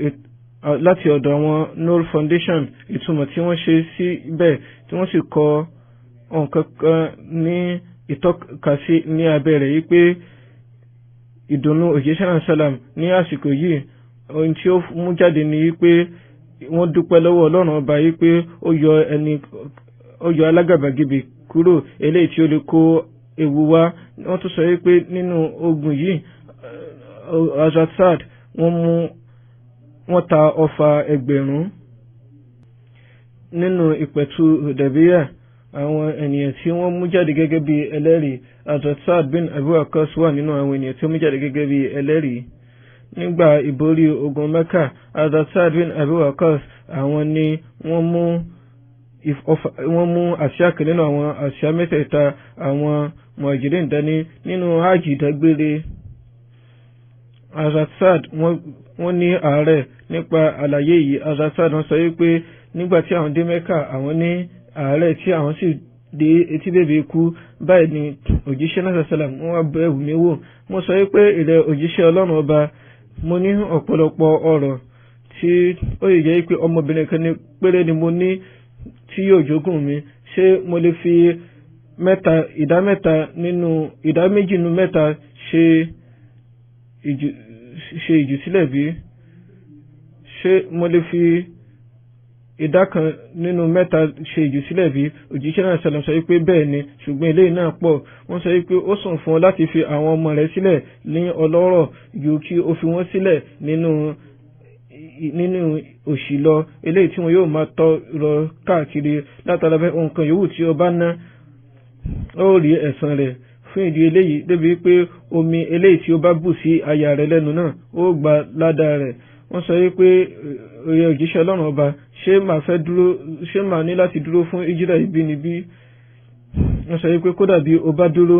láti ọ̀dọ̀ àwọn Noor Foundation, ìtumọ̀ tí wọ́n ṣe síbẹ̀ tí wọ́n sì kọ nǹkan kan ní ìtọ́kasí ní abẹ́ rẹ̀ yìí pé ìdùnnú òjíṣẹ́ náà sàlám ní àsìkò yìí, ohun tí ó mú jáde ni wípé wọ́n dúpẹ́ lọ́wọ́ Ọlọ́run ọba yìí pé ó yọ alágàbàgebè kúrò eléyìí tí ó lè kó ewu wá. Wọ́n tún sọ wípé nínú ogun yìí Hazrat Saad wọ́n ta ọfà 1000. Nínú ìpẹ̀tù Hudaybiyah, àwọn ènìyàn tí wọ́n mú jáde gẹ́gẹ́ bí ẹlẹ́rìí, Hazrat Saad bin Abi Waqqas wà nínú àwọn ènìyàn tí wọ́n mú jáde gẹ́gẹ́ bí ẹlẹ́rìí. Nígbà ìborí ogun Mẹ́kà, Hazrat Saad bin Abi Waqqas àwọn ni wọ́n mú àsíá kan nínú àwọn àsíá mẹ́tẹ̀ẹ̀ta àwọn Muhajirin dání nínú hajj ìdágbére. Hazrat Saad wọ́n ní àárẹ̀ nípa àlàyé yìí. Hazrat Saad wọ́n sọ wípé nígbà tí àwọn dé Mẹ́kà, àwọn ní àárẹ̀ tí àwọn sì dé etí bèbè ikú. Báyìí ni òjíṣẹ́ náà sàlám wọ́n wá bẹ̀ mí wò. Mo sọ wípé ìrẹ òjíṣẹ́ Ọlọ́run ọba, mo ní ọ̀pọ̀lọpọ̀ ọ̀rọ̀ tí ó yẹ jẹ́ pé ọmọbìnrin kan ní péré ni mo ní tí yóò jogún mi. Ṣé mo lè fi mẹ́ta, ìdá mẹ́ta nínú ìdá méjì nínú mẹ́ta ṣe ìjùsílẹ̀ bí? Ṣé mo lè fi ìdá kan nínú mẹ́ta ṣe ìjùsílẹ̀ bí? Òjíṣẹ́ náà sàlám sọ wípé bẹ́ẹ̀ ni, ṣùgbọ́n eléyìí náà pọ̀. Wọ́n sọ wípé ó sàn fún ọ láti fi àwọn ọmọ rẹ sílẹ̀ ní ọlọ́rọ̀ ju kí o fi wọ́n sílẹ̀ nínú òṣì lọ, eléyìí tí wọn yóò máa tọrọ káàkiri. Látara bẹ́ẹ̀, nǹkan yòówù tí o bá ná, ó rí ẹ̀san rẹ̀. Fún ìdí eléyìí, débi wípé omi eléyìí tí o bá bù sí aya rẹ lẹ́nu náà, ó gba ládàá rẹ̀. Wọ́n sọ wípé òye òjíṣẹ́ Ọlọ́run ọba, ṣé màá fẹ́ dúró, ṣé màá ní láti dúró fún ìjírà ìbínibí? Wọ́n sọ wípé kódà bí o bá dúró,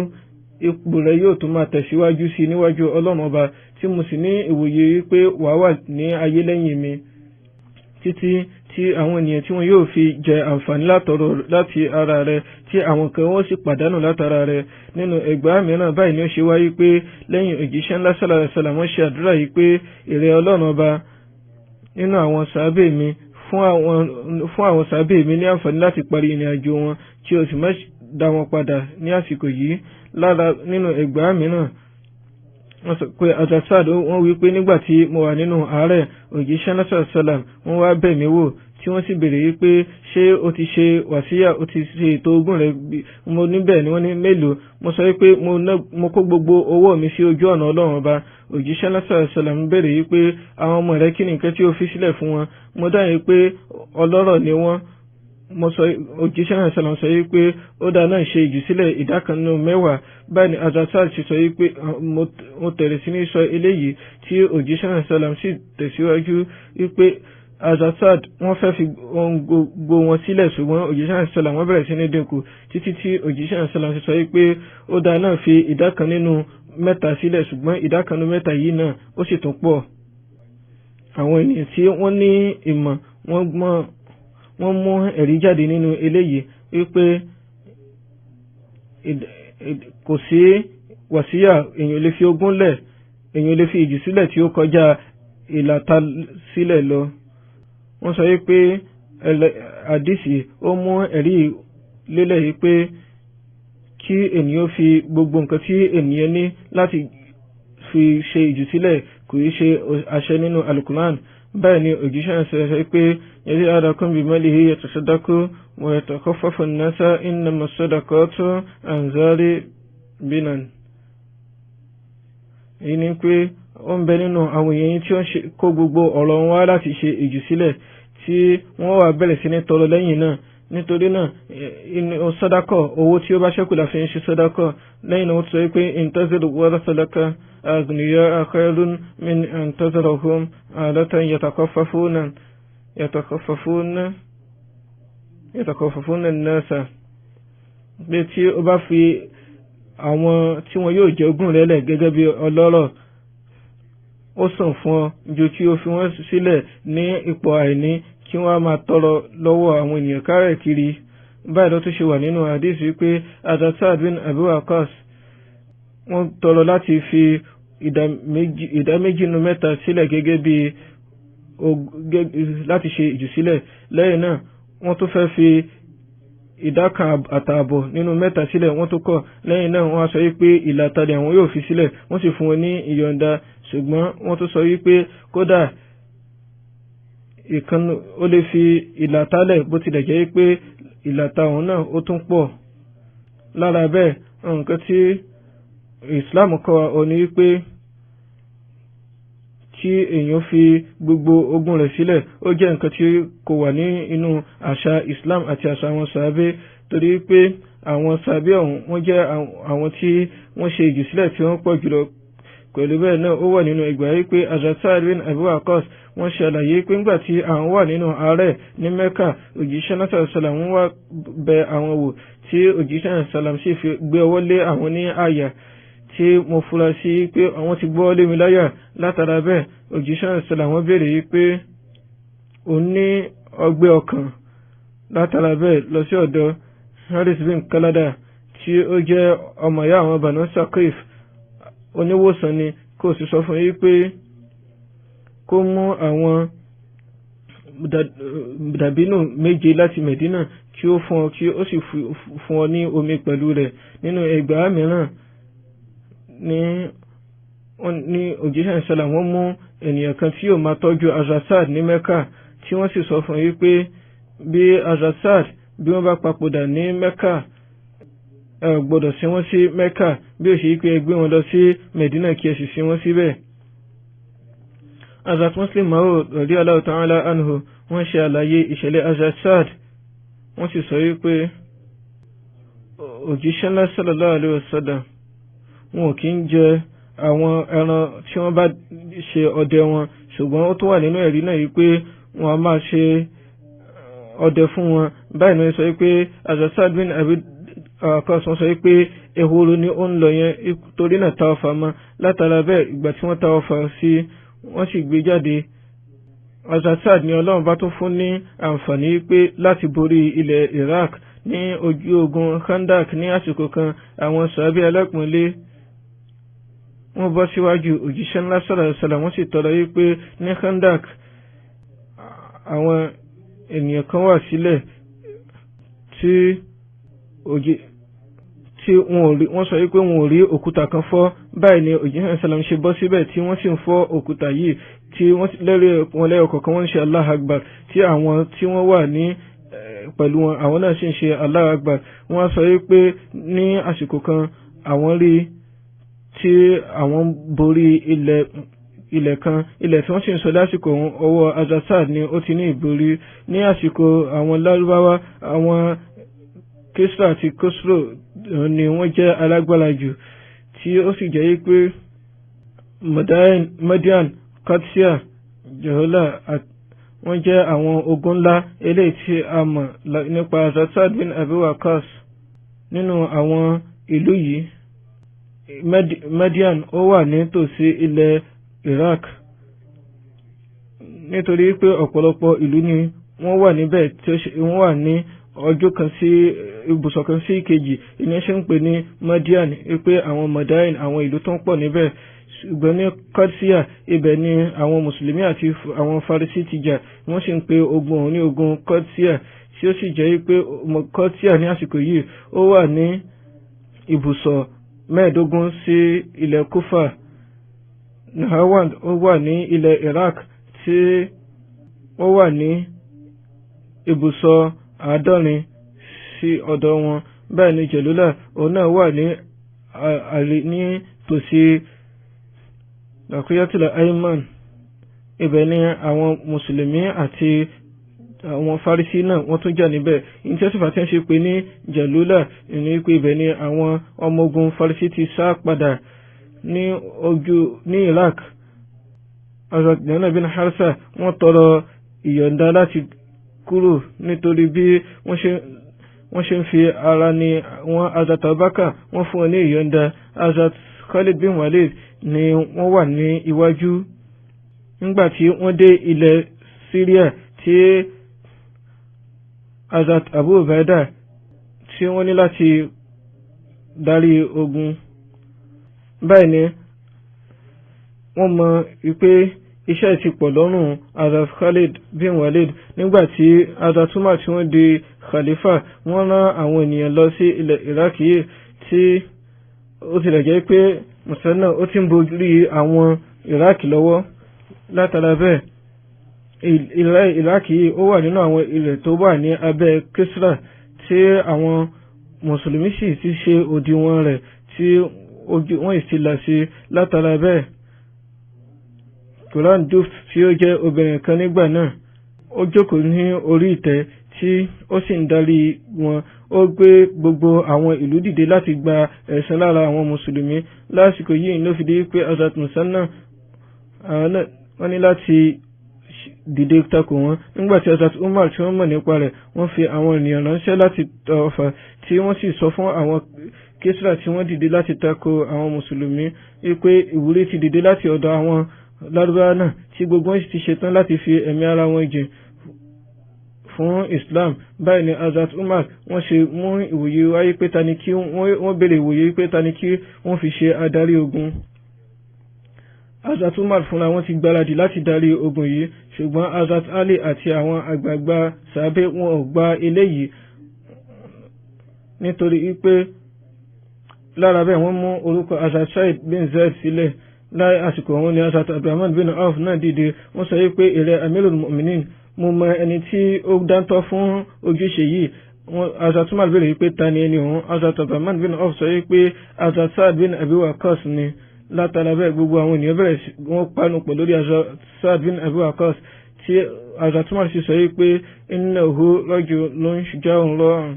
ipò rẹ yóò tún máa tẹ̀síwájú sí i níwájú Ọlọ́run ọba, tí mo sì ní ìwòye wípé wàá wà ní ayé lẹ́yìn mi títí tí àwọn ènìyàn tí wọn yóò fi jẹ àǹfààní látọ̀rọ̀ láti ara rẹ, tí àwọn kan wọ́n sì pàdánù látara rẹ. Nínú ẹgbàá mìíràn, báyìí ni ó ṣe wáyé pé lẹ́yìn òjíṣẹ́ ńlá sallallahu alaihi wasallam wọ́n ṣe àdúrà yìí pé ìrẹ Ọlọ́run ọba, nínú àwọn sàábè mi, fún àwọn sàábè mi ní àǹfààní láti parí ìrìn àjò wọn, tí o sì má dá wọn padà ní àsìkò yìí. Lára nínú ẹgbàá mìíràn, wọ́n sọ pé Hazrat wọ́n wí pé nígbà tí mo wà nínú àárẹ̀, òjíṣẹ́ náà sallallahu alaihi wasallam wọ́n wá bẹ̀ mí wò, tí wọ́n sì béèrè yìí pé ṣé o ti ṣe wàsíyà, o ti ṣe ètò ogún rẹ? Mo níbẹ̀ ni. Wọ́n ní mélòó? Mo sọ pé mo kó gbogbo owó mi sí ojú ọ̀nà Ọlọ́run ọba. Òjíṣẹ́ náà sallallahu alaihi wasallam béèrè yìí pé àwọn ọmọ rẹ, kí ni nǹkan tí o fi sílẹ̀ fún wọn? Mo dáhùn yìí pé ọlọ́rọ̀ ni wọ́n. Mo sọ, òjíṣẹ́ náà sọ̀rọ̀ sọ yìí pé ó dáa náà, ṣe ìjùsílẹ̀ ìdá kan nínú mẹ́wàá. Báyìí ni Hazrat ṣe sọ yìí pé mo tẹ̀lé sí ní sọ eléyìí, tí òjíṣẹ́ náà sọ̀rọ̀ sì tẹ̀síwájú wípé Hazrat wọ́n fẹ́ fi ohun gbogbo wọn sílẹ̀, ṣùgbọ́n òjíṣẹ́ náà sọ̀rọ̀ wọ́n bẹ̀rẹ̀ sí ní dínkù títí tí òjíṣẹ́ náà sọ̀rọ̀ sọ yìí pé ó dáa náà, fi ìdá kan nínú mẹ́ta sílẹ̀, ṣùgbọ́n ìdá kan nínú mẹ́ta yìí náà ó sì tún pọ̀. Àwọn ènìyàn tí wọ́n ní ìmọ̀, wọ́n gbọ́n, wọ́n mú ẹ̀rí jáde nínú eléyìí wípé kò sí wàsíyà, èèyàn lè fi ogún lẹ̀, èèyàn lè fi ìjù sílẹ̀ tí ó kọjá ìlàta sílẹ̀ lọ. Wọ́n sọ wípé àdìsí ó mú ẹ̀rí lélẹ̀ yìí pé kí ènìyàn fi gbogbo nǹkan tí ènìyàn ní láti fi ṣe ìjùsílẹ̀ kò í ṣe àṣẹ nínú alukuran. Báyìí ni òjíṣẹ́ náà sọ pé yẹtí adakun bíi mẹ́lìhí yẹtọ̀sọ́dákú wọ́n yẹtọ̀kọ́ fọ́fọ́ nasa innama sadaqatu anzari binan. Èyí ni pé ó ń bẹ nínú àwọn èèyàn tí ó ń kó gbogbo ọ̀rọ̀ wọn wá láti ṣe ìjùsílẹ̀, tí wọ́n wà bẹ̀rẹ̀ sí ní tọrọ lẹ́yìn náà. Nítorí náà, inú sọ́dákọ̀, owó tí ó bá ṣẹ́kù la fi ń ṣe sọ́dákọ̀. Lẹ́yìn náà, wọ́n sọ pé intaziru warasalaka aghniya khairun min intazarahum alatan yatakaffafuna an-nasa. Pé tí ó bá fi àwọn tí wọn yóò jẹ ogún rẹ̀ lẹ̀ gẹ́gẹ́ bí ọlọ́rọ̀, ó sàn fún ọ ju kí o fi wọ́n sílẹ̀ ní ipò àìní kí wọ́n á máa tọrọ lọ́wọ́ àwọn ènìyàn káàkiri. Báyìí ló tún ṣe wà nínú hadith wípé Hazrat Sa'd bin Abi Waqqas wọ́n tọrọ láti fi ìdá méjì nínú mẹ́ta sílẹ̀ gẹ́gẹ́ bí láti ṣe ìjùsílẹ̀. Lẹ́yìn náà, wọ́n tún fẹ́ fi ìdá kan àtààbọ̀ nínú mẹ́ta sílẹ̀, wọ́n tún kọ̀. Lẹ́yìn náà, wọ́n á sọ wípé ìlàta ni àwọn yóò fi sílẹ̀. Wọ́n sì fún wọn ní ìyọ̀ǹda, ṣùgbọ́n wọ́n tún sọ wípé kódà ìkan ó lè fi ìlàta lẹ̀, bó tilẹ̀ jẹ́ pé ìlàta òun náà ó tún pọ̀. Lára bẹ́ẹ̀, nǹkan tí Islam kọ́ ọ ní wípé kí èèyàn fi gbogbo ogún rẹ̀ sílẹ̀, ó jẹ́ nǹkan tí kò wà ní inú àṣà Islam àti àṣà àwọn sàábé, torí pé àwọn sàábé ọ̀hún wọ́n jẹ́ àwọn tí wọ́n ṣe ìjùsílẹ̀ tí wọ́n pọ̀ jùlọ. Pẹ̀lú bẹ́ẹ̀ náà, ó wà nínú ìgbà yìí pé Hazrat Sa'ad bin Abi Waqqas wọ́n ṣe àlàyé pé ńgbà tí àwọn wà nínú àárẹ̀ ní Mẹ́kà, òjíṣẹ́ náà sàlám wọ́n wá bẹ àwọn wò, tí òjíṣẹ́ náà sàlám sì fi gbé ọwọ́ lé àwọn ní àyà, tí mo fura sí pé àwọn ti gbọ́ lé mi láyà. Látara bẹ́ẹ̀, òjíṣẹ́ náà sàlám wọ́n béèrè yìí pé òun ní ọgbẹ́ ọkàn. Látara bẹ́ẹ̀, lọ sí ọ̀dọ̀ Haris bin Kalada tí ó jẹ́ ọmọ ìyá àwọn Banu Saqif, oníwòsàn ni, kó sì sọ fún yí pé kó mú àwọn dàbínù 7 láti Medina kí ó fún ọ, kí ó sì fún ọ ní omi pẹ̀lú rẹ̀. Nínú ẹgbàá mìíràn ní òjíṣẹ́ ìsọlá wọ́n mú ènìyàn kan tí yóò máa tọ́jú Hazrat Saad ní Mẹ́kà, tí wọ́n sì sọ fún yí pé bí Hazrat Saad bí wọ́n bá papòdà ní Mẹ́kà, ẹ gbọ́dọ̀ sin wọ́n sí Mẹ́kà, bí ó ṣe yí pé ẹ gbé wọn lọ sí Medina kí ẹ sì sin wọ́n síbẹ̀. Hazrat Muslim Maud radiyallahu ta'ala anhu wọ́n ṣe àlàyé ìṣẹ̀lẹ̀ Hazrat Saad, wọ́n sì sọ wípé òjíṣẹ́ ńlá sallallahu alaihi wasallam wọn ò kí ń jẹ àwọn ẹran tí wọ́n bá ṣe ọdẹ wọn, ṣùgbọ́n ó tún wà nínú ẹ̀rí náà yìí pé wọ́n á máa ṣe ọdẹ fún wọn. Báyìí náà sọ wípé Hazrat Saad bin Abi Waqqas wọ́n sọ wípé ehoro ni ó ń lọ yẹn, torí náà ta ọfà mọ́. Látara bẹ́ẹ̀, ìgbà tí wọ́n ta ọfà sí, wọ́n sì gbé jáde. Hazrat Saad ni Ọlọ́run bá tún fún ní àǹfààní pé láti borí ilẹ̀ Iraq ní ojú ogun Khandak. Ní àsìkò kan, àwọn sàábé alápọ̀nlé wọ́n bọ́ síwájú òjíṣẹ́ ńlá sallallahu alaihi wasallam, wọ́n sì tọrọ wípé ní Khandak àwọn ènìyàn kan wà sílẹ̀ tí wọ́n sọ wípé wọn ò rí òkúta kan fọ́. Báyìí ni òjíṣẹ́ sàlám ṣe bọ́ síbẹ̀ tí wọ́n sì ń fọ́ òkúta yìí, tí wọ́n lẹ́rìí wọn lẹ́yọ̀ kọ̀ọ̀kan wọ́n ń ṣe Allahu Akbar, tí àwọn tí wọ́n wà ní pẹ̀lú wọn àwọn náà sì ń ṣe Allahu Akbar. Wọ́n sọ wípé ní àsìkò kan àwọn rí tí àwọn borí ilẹ̀ kan, ilẹ̀ tí wọ́n sì ń sọ lásìkò ọwọ́ Hazrat Saad ni ó ti ní ìborí. Ní àsìkò àwọn Lárúbáwá, àwọn Kisra àti Khosrow ni wọ́n jẹ́ alágbára jù, tí ó sì jẹ́ pé Madian, Qadsia, Jehola wọ́n jẹ́ àwọn ogun ńlá eléyìí tí a mọ̀ nípa Hazrat Saad bin Abi Waqqas. Nínú àwọn ìlú yìí, Madian ó wà nítòsí ilẹ̀ Iraq, nítorí pé ọ̀pọ̀lọpọ̀ ìlú ni wọ́n wà níbẹ̀ tí wọ́n wà ní ọjọ́ kan sí ibùsọ̀ kan sí ìkejì. Ìyẹn ṣe ń pè ní Madian, pé àwọn Madain, àwọn ìlú tó ń pọ̀ níbẹ̀. Ṣùgbọ́n ní Qadsia, ibẹ̀ ni àwọn mùsùlùmí àti àwọn Farisi ti jà, wọ́n sì ń pe ogun ọ̀hún ní ogun Qadsia, tí ó sì jẹ́ pé Qadsia ní àsìkò yìí ó wà ní ibùsọ̀ 25 sí ilẹ̀ Kufa. Nahawand ó wà ní ilẹ̀ Iraq, tí ó wà ní ibùsọ̀ 70 sí ọ̀dọ̀ wọn. Bẹ́ẹ̀ ni Jalula òun náà wà ní ní tòsí Raqiyatul Ayman. Ibẹ̀ ni àwọn mùsùlùmí àti àwọn Farisi náà wọ́n tún jà níbẹ̀. Ìtẹ́sífà tí wọ́n ṣe pé ní Jalula ní pé ibẹ̀ ni àwọn ọmọ ogun Farisi ti sá padà ní ojú ní Iraq. Hazrat Muthana bin Harsa wọ́n tọrọ ìyọ̀ǹda láti kúrò nítorí bí wọ́n ṣe ń fi ara ní wọn. Hazrat Abubakar wọ́n fún wọn ní ìyọ̀ǹda. Hazrat Khalid bin Walid ni wọ́n wà ní iwájú nígbà tí wọ́n dé ilẹ̀ Syria, tí Hazrat Abu Ubaida tí wọ́n ní láti darí ogun. Báyìí ni wọ́n mọ̀ wípé iṣẹ́ ti pọ̀ lọ́rùn Hazrat Khalid bin Walid. Nígbà tí Hazrat Umar tí wọ́n di khalifa, wọ́n rán àwọn ènìyàn lọ sí ilẹ̀ Iraq yìí, tí ó tilẹ̀ jẹ́ pé Musanna ó ti ń borí àwọn Iraq lọ́wọ́. Látara bẹ́ẹ̀, ilẹ̀ Iraq yìí ó wà nínú àwọn ilẹ̀ tó wà ní abẹ́ Kisra, tí àwọn mùsùlùmí sì ti ṣe òdiwọ̀n rẹ̀, tí wọ́n sì là sí. Látara bẹ́ẹ̀, Quran Duft tí ó jẹ́ obìnrin kan nígbà náà, ó jókòó ní orí ìtẹ́ tí ó sì ń darí wọn. Ó gbé gbogbo àwọn ìlú dìde láti gba ẹ̀san lára àwọn mùsùlùmí. Lásìkò yìí ló fi di pé Hazrat Musanna wọ́n ní láti dìde takò wọ́n. Nígbà tí Hazrat Umar tí wọ́n mọ̀ nípa rẹ̀, wọ́n fi àwọn ènìyàn ránṣẹ́ láti Ọ̀fà, tí wọ́n sì sọ fún àwọn Kisra tí wọ́n dìde láti takò àwọn mùsùlùmí wípé ìwúrí ti dìde láti ọ̀dọ̀ àwọn Lárúbáwá náà, tí gbogbo wọn sì ti ṣetán láti fi ẹ̀mí ara wọn jìn fún Islam. Báyìí ni Hazrat Umar wọ́n ṣe mú ìwòye wáyé pé ta ni kí wọ́n béèrè ìwòye pé ta ni kí wọ́n fi ṣe adarí ogun. Hazrat Umar fúnra wọn ti gbáradì láti darí ogun yìí, ṣùgbọ́n Hazrat Ali àti àwọn àgbààgbà sàábé wọn ò gba eléyìí, nítorí pé lára bẹ́ẹ̀ wọ́n mú orúkọ Hazrat Said bin Zaid sílẹ̀. Láì àsìkò wọn ni Hazrat Abdulrahman bin Auf náà dìde. Wọ́n sọ wípé ìrẹ́ Amirul Mu'minin, mo mọ ẹni tí ó dáńtọ́ fún ojúṣe yìí. Hazrat Umar béèrè wípé ta ni ẹni òun. Hazrat Abdulrahman bin Auf sọ wípé Hazrat Saad bin Abi Waqqas ni. Látara bẹ́ẹ̀ gbogbo àwọn ènìyàn bẹ̀rẹ̀ wọ́n panu pọ̀ lórí Hazrat Saad bin Abi Waqqas, tí Hazrat Umar sì sọ wípé innahu rajulun shuja'un lọ́rùn,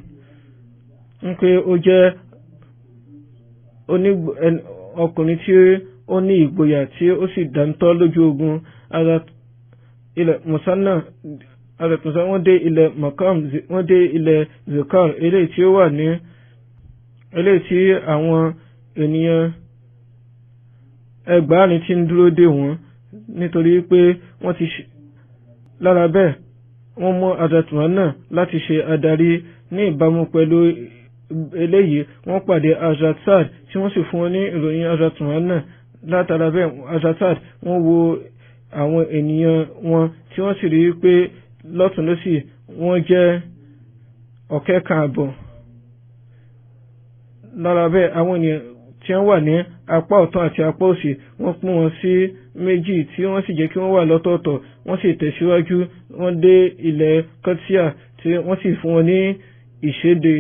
ń pé ó jẹ́ ọkùnrin tí ó ní ìgboyà tí ó sì dáńtọ́ lójú ogun. Ilẹ̀ Musanna Hazrat Musanna wọ́n dé ilẹ̀ Makam, wọ́n dé ilẹ̀ Zikar, eléyìí tí ó wà ní eléyìí tí àwọn ènìyàn 2000 tí ń dúró dè wọ́n, nítorí pé wọ́n ti lára bẹ́ẹ̀ wọ́n mú Hazrat Musanna láti ṣe adarí. Ní ìbámu pẹ̀lú eléyìí wọ́n pàdé Hazrat Saad tí wọ́n sì fún wọn ní ìròyìn Hazrat Musanna. Látara bẹ́ẹ̀ Hazrat Saad wọ́n wo àwọn ènìyàn wọn tí wọ́n sì rí i pé lọ́tùn lósì wọ́n jẹ́ 2,500. Lára bẹ́ẹ̀ àwọn ènìyàn tí wọ́n wà ní apá ọ̀tún àti apá òsì wọ́n pín wọn sí méjì, tí wọ́n sì jẹ́ kí wọ́n wà lọ́tọ̀ọ̀tọ̀. Wọ́n sì tẹ̀síwájú, wọ́n dé ilẹ̀ Kọ́tíà tí wọ́n sì fún wọn ní ìṣéde.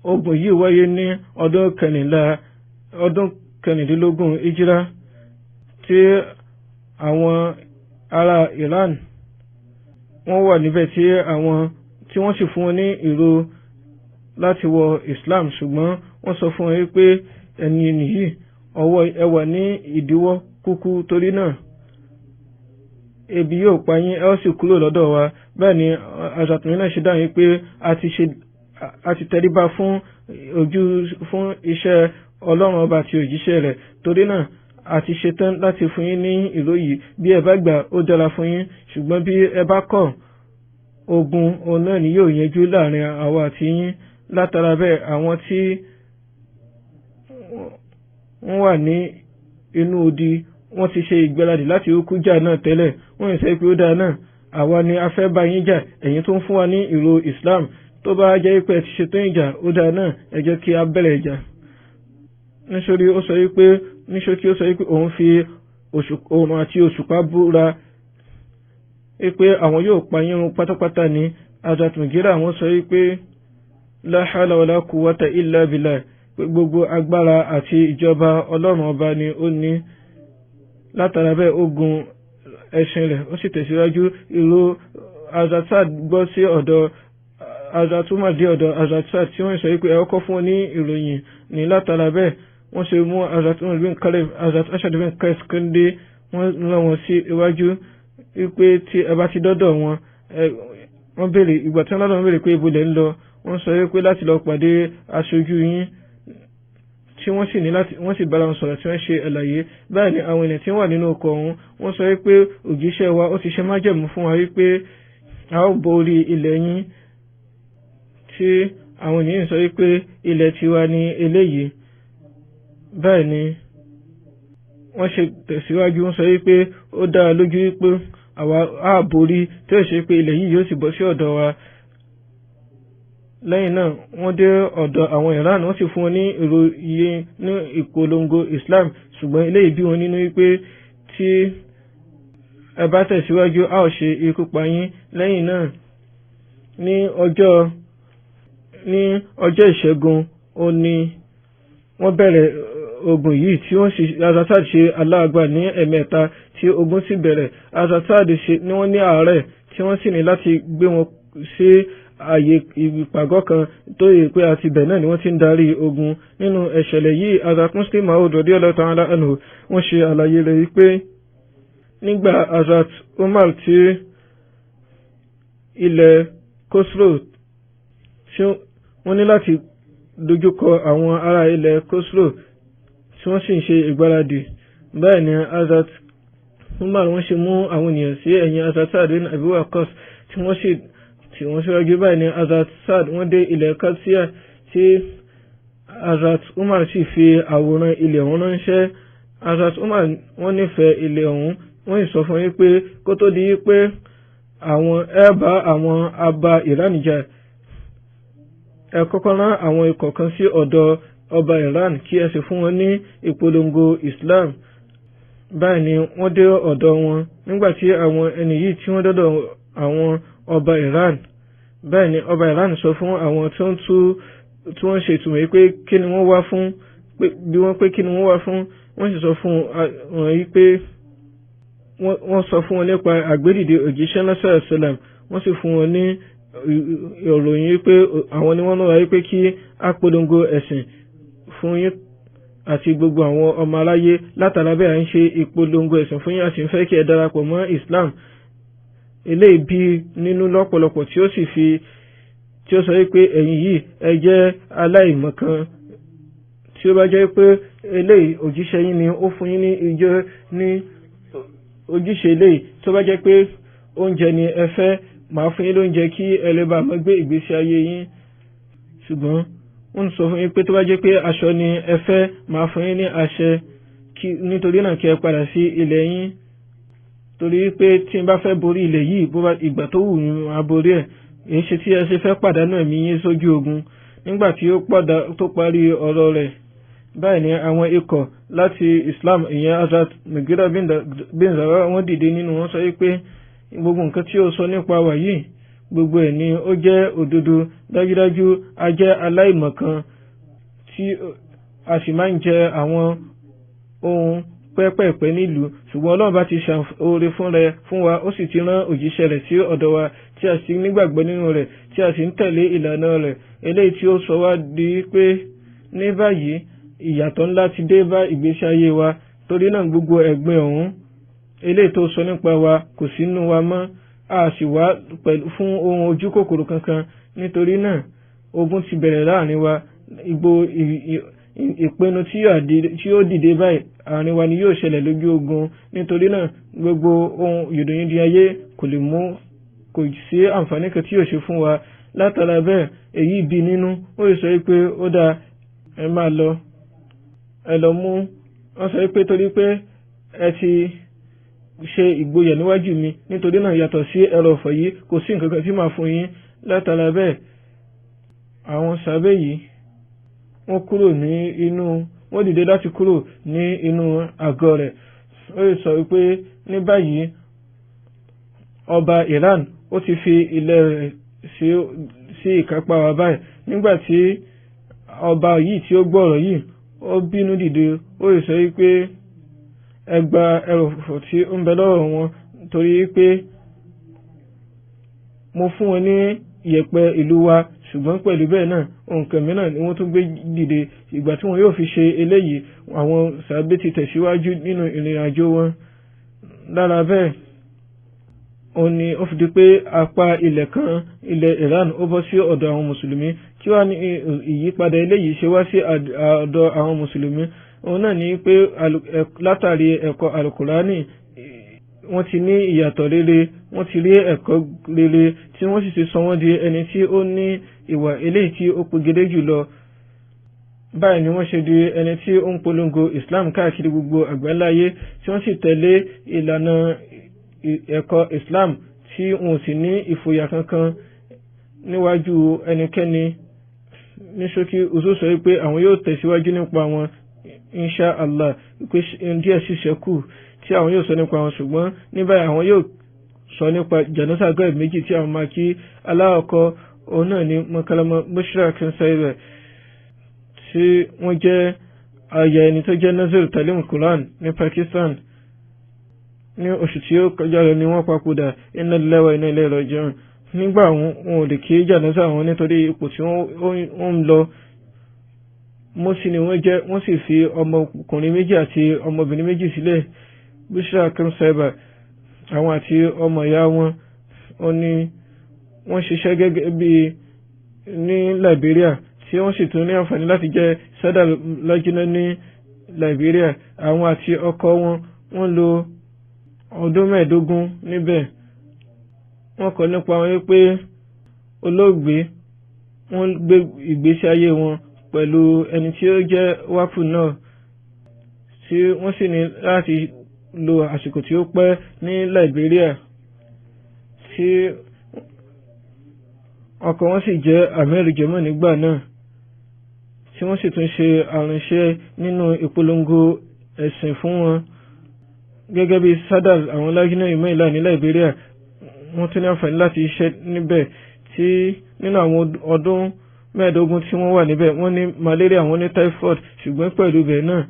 Ogun yìí wáyé ní ọdún 16 Hijra, tí àwọn ará Iran wọ́n wà níbẹ̀, tí àwọn tí wọ́n sì fún wọn ní ìró láti wọ Islam, ṣùgbọ́n wọ́n sọ fún wọn pé ẹni nìyí ọwọ́ ẹ wà ní ìdíwọ́ kúkú, torí náà ebi yóò pa yín, ẹ ó sì kúrò lọ́dọ̀ wa. Bẹ́ẹ̀ ni Hazrat náà ṣe dáhùn pé a ti tẹríba fún ojú fún iṣẹ́ Ọlọ́run ọba àti òjíṣẹ́ rẹ̀, torí náà a ti ṣetán láti fún yín ní ìró yìí. Bí ẹ bá gbà ó dára fún yín, ṣùgbọ́n bí ẹ bá kọ̀, ogun òun náà ni yóò yanjú láàrin àwa àti yín. Látara bẹ́ẹ̀ àwọn tí wọ́n wà ní inú odi wọ́n ti ṣe ìgbáradì láti kú jà náà tẹ́lẹ̀. Wọ́n sọ pé ó dáa náà, àwa ni a fẹ́ bá yín jà, ẹ̀yin tó ń fún wa ní ìró Islam. Tó bá jẹ́ pé ẹ ti ṣetán ìjà, ó dáa náà, ẹ jẹ́ kí a bẹ̀rẹ̀ ìjà. Nítorí ó sọ wípé níṣókí ó sọ wípé òun fi oòrùn àti òṣùpá búra wípé àwọn yóò pa yín run pátápátá ni. Hazrat Mugira wọ́n sọ wípé la hawla wala quwwata illa billah, pé gbogbo agbára àti ìjọba Ọlọ́run ọba ni ó ní. Látara bẹ́ẹ̀ ó gun ẹṣin rẹ̀, ó sì tẹ̀síwájú. Ìró Hazrat Saad gbọ́ sí ọ̀dọ̀ Hazrat Umar dé ọ̀dọ̀ Hazrat Saad, tí wọ́n sọ wípé ẹ kọ́kọ́ fún wọn ní ìròyìn ní. Látara bẹ́ẹ̀ wọ́n ṣe mú Hazrat Umar bin Khalid, Hazrat Ashad bin Qais Kinde, wọ́n rán wọn sí iwájú wípé tí ẹ bá ti dọ́dọ̀ wọn, wọ́n béèrè ìgbà tí wọ́n lọ́dọ̀ wọn béèrè pé ibo lẹ̀ ń lọ. Wọ́n sọ wípé láti lọ pàdé aṣojú yín, tí wọ́n sì ní láti wọ́n sì bára wọn sọ̀rọ̀ tí wọ́n ṣe àlàyé. Báyìí ni àwọn ènìyàn tí wọ́n wà nínú ọkọ̀ ọ̀hún wọ́n sọ wípé òjíṣẹ́ wa ó ti ṣe májẹ̀mú fún wa wípé a ó borí ilẹ̀ yín, tí àwọn ènìyàn sọ wípé ilẹ̀ tiwa ni eléyìí. Báyìí ni wọ́n ṣe tẹ̀síwájú, wọ́n sọ wípé ó dára lójú wípé àwa á borí, tí ó ṣe pé ilẹ̀ yìí yóò sì bọ́ sí ọ̀dọ̀ wa. Lẹ́yìn náà wọ́n dé ọ̀dọ̀ àwọn Iran, wọ́n sì fún wọn ní ìròyìn ní ìpolongo Islam, ṣùgbọ́n eléyìí bí wọn nínú wípé tí ẹ bá tẹ̀síwájú a ó ṣe ikú pa yín. Lẹ́yìn náà ní ọjọ́ ìṣẹ́gun ó ní wọ́n bẹ̀rẹ̀ ogun yìí, tí wọ́n sì Hazrat Saad ṣe aláàgbà ní ẹ̀mẹ́ta tí ogun sì bẹ̀rẹ̀. Hazrat Saad ṣe ní wọ́n ní àárẹ̀ tí wọ́n sì ní láti gbé wọn sí ààyè ìpàgọ́ kan tó yẹ pé àti ibẹ̀ náà ni wọ́n ti ń darí ogun. Nínú ìṣẹ̀lẹ̀ yìí, Hazrat Muslim Maud radiyallahu ta'ala anhu wọ́n ṣe àlàyé rẹ̀ wípé nígbà Hazrat Umar tí ilẹ̀ Khosrow tí wọ́n ní láti dojúkọ àwọn ará ilẹ̀ Khosrow tí wọ́n sì ń ṣe ìgbáradì. Báyìí ni Hazrat Umar wọ́n ṣe mú àwọn ènìyàn sí ẹ̀yìn Hazrat Saad bin Abi Waqqas tí wọ́n sì tí wọ́n síwájú. Báyìí ni Hazrat Saad wọ́n dé ilẹ̀ Qadisiyah tí Hazrat Umar sì fi àwòrán ilẹ̀ ọ̀hún ránṣẹ́. Hazrat Umar wọ́n nífẹ̀ẹ́ ilẹ̀ ọ̀hún, wọ́n sì sọ fún yín pé kó tó di pé àwọn ẹ bá àwọn aba Iran jà, ẹ kọ́kọ́ rán àwọn ikọ̀ kan sí ọ̀dọ̀ ọba Iran kí ẹ sì fún wọn ní ìpolongo Islam. Báyìí ni wọ́n dé ọ̀dọ̀ wọn. Nígbà tí àwọn ẹni yìí tí wọ́n dọ́dọ̀ àwọn ọba Iran, báyìí ni ọba Iran sọ fún àwọn tí wọ́n tú tí wọ́n ṣe ìtumọ̀ yìí pé kí ni wọ́n wá fún, bí wọ́n pé kí ni wọ́n wá fún. Wọ́n sì sọ fún wọn yìí pé wọ́n sọ fún wọn nípa àgbédìde òjíṣẹ́ náà sallallahu alaihi wasallam. Wọ́n sì fún wọn ní ìròyìn pé àwọn ni wọ́n náà wáyé pé kí á polongo ẹ̀sìn fún yín àti gbogbo àwọn ọmọ aráyé. Látara bẹ́ẹ̀, à ń ṣe ìpolongo ẹ̀sìn fún yín, a sì ń fẹ́ kí ẹ darapọ̀ mọ́ Islam. Eléyìí bí nínú lọ́pọ̀lọpọ̀ tí ó sì fi tí ó sọ wípé ẹ̀yin yìí ẹ jẹ́ aláìmọ̀kan. Tí ó bá jẹ́ pé eléyìí òjíṣẹ́ yín ni ó fún yín ní ìjọ ní ojúṣe eléyìí, tó bá jẹ́ pé oúnjẹ ni ẹ fẹ́, màá fún yín lóúnjẹ kí ẹ lè bá máa gbé ìgbésí ayé yín. Ṣùgbọ́n wọ́n ń sọ fún yín pé tó bá jẹ́ pé aṣọ ni ẹ fẹ́, màá fún yín ní aṣẹ, kí nítorí náà kí ẹ padà sí ilẹ̀ yín, torí pé tí n bá fẹ́ borí ilẹ̀ yìí, bó bá ìgbà tó wù mí máa borí ẹ̀. Èyí ṣe tí ẹ ṣe fẹ́ pàdánù ẹ̀mí yín sójú ogun. Nígbà tí ó padà tó parí ọ̀rọ̀ rẹ̀, báyìí ni àwọn ikọ̀ láti Islam, ìyẹn Hazrat Mughira bin Zara, wọ́n dìde nínú wọn sọ pé gbogbo nǹkan tí ó sọ nípa wa yìí, gbogbo ẹ̀ ni ó jẹ́ òdodo. Dájúdájú a jẹ́ aláìmọ̀kan tí a sì máa ń jẹ àwọn ohun pẹ́pẹ̀pẹ́ nílùú, ṣùgbọ́n Ọlọ́run bá ti ṣàoore fún rẹ̀ fún wa, ó sì ti rán òjíṣẹ́ rẹ̀ sí ọ̀dọ̀ wa tí a sì nígbàgbọ́ nínú rẹ̀ tí a sì ń tẹ̀lé ìlànà rẹ̀, eléyìí tí ó sọ wá di pé ní báyìí ìyàtọ̀ ńlá ti dé bá ìgbésí ayé wa. Torí náà gbogbo ẹ̀gbin ọ̀hún eléyìí tó sọ nípa wa kò sí nínú wa mọ́, a sì wá pẹ̀lú fún ohun ojú kòkòrò kankan. Nítorí náà ogun ti bẹ̀rẹ̀ láàrin wa. Ìgbò ìpinnu tí yóò dìde báyìí àárín wa ni yóò ṣẹlẹ̀ lójú ogun. Nítorí náà gbogbo ohun ìròyìn di ayé kò lè mú, kò sí àǹfààní kan tí yóò ṣe fún wa. Látara bẹ́ẹ̀, èyí bí nínú, ó sì sọ pé ó dáa, ẹ máa lọ, ẹ lọ mú. Wọ́n sọ pé torí pé ẹ ti ṣe ìgboyà níwájú mi, nítorí náà yàtọ̀ sí ẹrọ ọ̀fọ̀ yìí, kò sí nǹkan kan tí màá fún yín. Látara bẹ́ẹ̀, àwọn sàbẹ̀ yìí wọ́n kúrò ní inú, wọ́n dìde láti kúrò ní inú àgọ́ rẹ̀. Ó sì sọ wípé ní báyìí ọba Iran ó ti fi ilẹ̀ rẹ̀ sí ìkápá wa báyìí. Nígbà tí ọba yìí tí ó gbọ́ ọ̀rọ̀ yìí, ó bínú dìde, ó sì sọ wípé ẹ gba ẹrọ̀fọ̀ tí ó ń bẹ lọ́wọ́ wọn, torí pé mo fún wọn ní ìyẹ̀pẹ̀ ìlú wa, ṣùgbọ́n pẹ̀lú bẹ́ẹ̀ náà nǹkan mìíràn ni wọ́n tún gbé dìde. Ìgbà tí wọn yóò fi ṣe eléyìí, àwọn sàbẹ̀ ti tẹ̀síwájú nínú ìrìn àjò wọn. Lára bẹ́ẹ̀, òun ni ó fi di pé apá ilẹ̀ kan ilẹ̀ Iran ó bọ́ sí ọ̀dọ̀ àwọn mùsùlùmí. Kí wá ní ìyípadà eléyìí ṣe wá sí ọ̀dọ̀ àwọn mùsùlùmí? Òun náà ni pé látàrí ẹ̀kọ́ alukurani wọ́n ti ní ìyàtọ̀ rere, wọ́n ti rí ẹ̀kọ́ rere tí wọ́n sì ti sọ wọ́n di ẹni tí ó ní ìwà eléyìí tí ó pegedé jùlọ. Báyìí ni wọ́n ṣe di ẹni tí ó ń polongo Islam káàkiri gbogbo àgbáláyé, tí wọ́n sì tẹ̀lé ìlànà ẹ̀kọ́ Islam, tí wọn ò sì ní ìfòyà kankan níwájú ẹnikẹ́ni. Ní ṣókí, Uzu sọ wípé àwọn yóò tẹ̀síwájú nípa wọn insha Allah, pé díẹ̀ sì ṣẹ́kù tí àwọn yóò sọ nípa wọn, ṣùgbọ́n ní báyìí àwọn yóò sọ nípa janosa gọ́ẹ̀ méjì tí àwọn máa kí. Aláàkọ́ òun náà ni Mọ́kálámọ́ Bushra Kinsaibe tí wọ́n jẹ́ aya ẹni tó jẹ́ Nazir Talim Quran ní Pakistan. Ní oṣù tí ó kọjá lọ ni wọ́n papòdà. Inna lillahi wa inna ilayhi raji'un. Nígbà wọn ò lè kí jánásà wọn nítorí ipò tí wọ́n ń lọ. Mọ́sí ni wọ́n jẹ́, wọ́n sì fi ọmọkùnrin méjì àti ọmọbìnrin méjì sílẹ̀. Bushra Akram Saiba, àwọn àti ọmọ ìyá wọn, ó ní wọ́n ṣiṣẹ́ gẹ́gẹ́ bí ní Liberia, tí wọ́n sì tún ní àǹfààní láti jẹ́ sádà lọ́jìnà ní Liberia. Àwọn àti ọkọ wọn, wọ́n lò ọdún 15 níbẹ̀. Wọ́n kọ nípa wọn wípé olóògbé wọ́n gbé ìgbésí ayé wọn pẹ̀lú ẹni tí ó jẹ́ wáfù náà, tí wọ́n sì ní láti lo àsìkò tí ó pẹ́ ní Liberia, tí ọkọ wọn sì jẹ́ Amir Jimoh nígbà náà, tí wọ́n sì tún ṣe àránṣẹ́ nínú ìpolongo ẹ̀sìn fún wọn. Gẹ́gẹ́ bí Sadar àwọn Lajna Imaillah ní Liberia, wọ́n tún ní àǹfààní láti ṣiṣẹ́ níbẹ̀, tí nínú àwọn ọdún 15 tí wọ́n wà níbẹ̀, wọ́n ní malaria, wọ́n ní typhoid, ṣùgbọ́n pẹ̀lú bẹ́ẹ̀ náà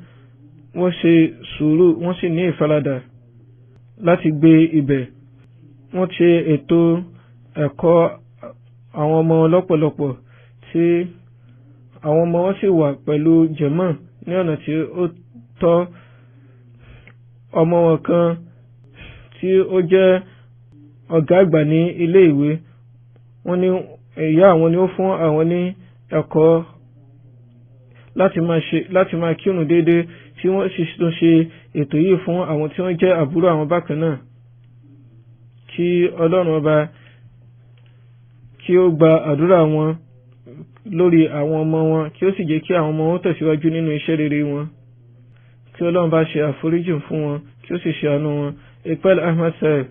wọ́n ṣe sùúrù, wọ́n sì ní ìfaradà láti gbé ibẹ̀. Wọ́n ṣe ètò ẹ̀kọ́ àwọn ọmọ lọ́pọ̀lọpọ̀, tí àwọn ọmọ wọn sì wà pẹ̀lú jẹ̀mọ́ ní ọ̀nà tí ó tọ́. Ọmọ wọn kan tí ó jẹ́ ọ̀gá àgbà ní ilé ìwé, wọ́n ní ìyá àwọn ni ó fún àwọn ní ẹ̀kọ́ láti máa kírun déédéé, tí wọ́n sì tún ṣe ètò yìí fún àwọn tí wọ́n jẹ́ àbúrò àwọn bákan náà. Kí Ọlọ́run ọba kí ó gba àdúrà wọn lórí àwọn ọmọ wọn, kí ó sì jẹ́ kí àwọn ọmọ wọn tẹ̀síwájú nínú iṣẹ́ rere wọn. Kí Ọlọ́run bá ṣe àforíjì fún wọn, kí ó sì ṣe àánú wọn. Iqbal Ahmad Sahib,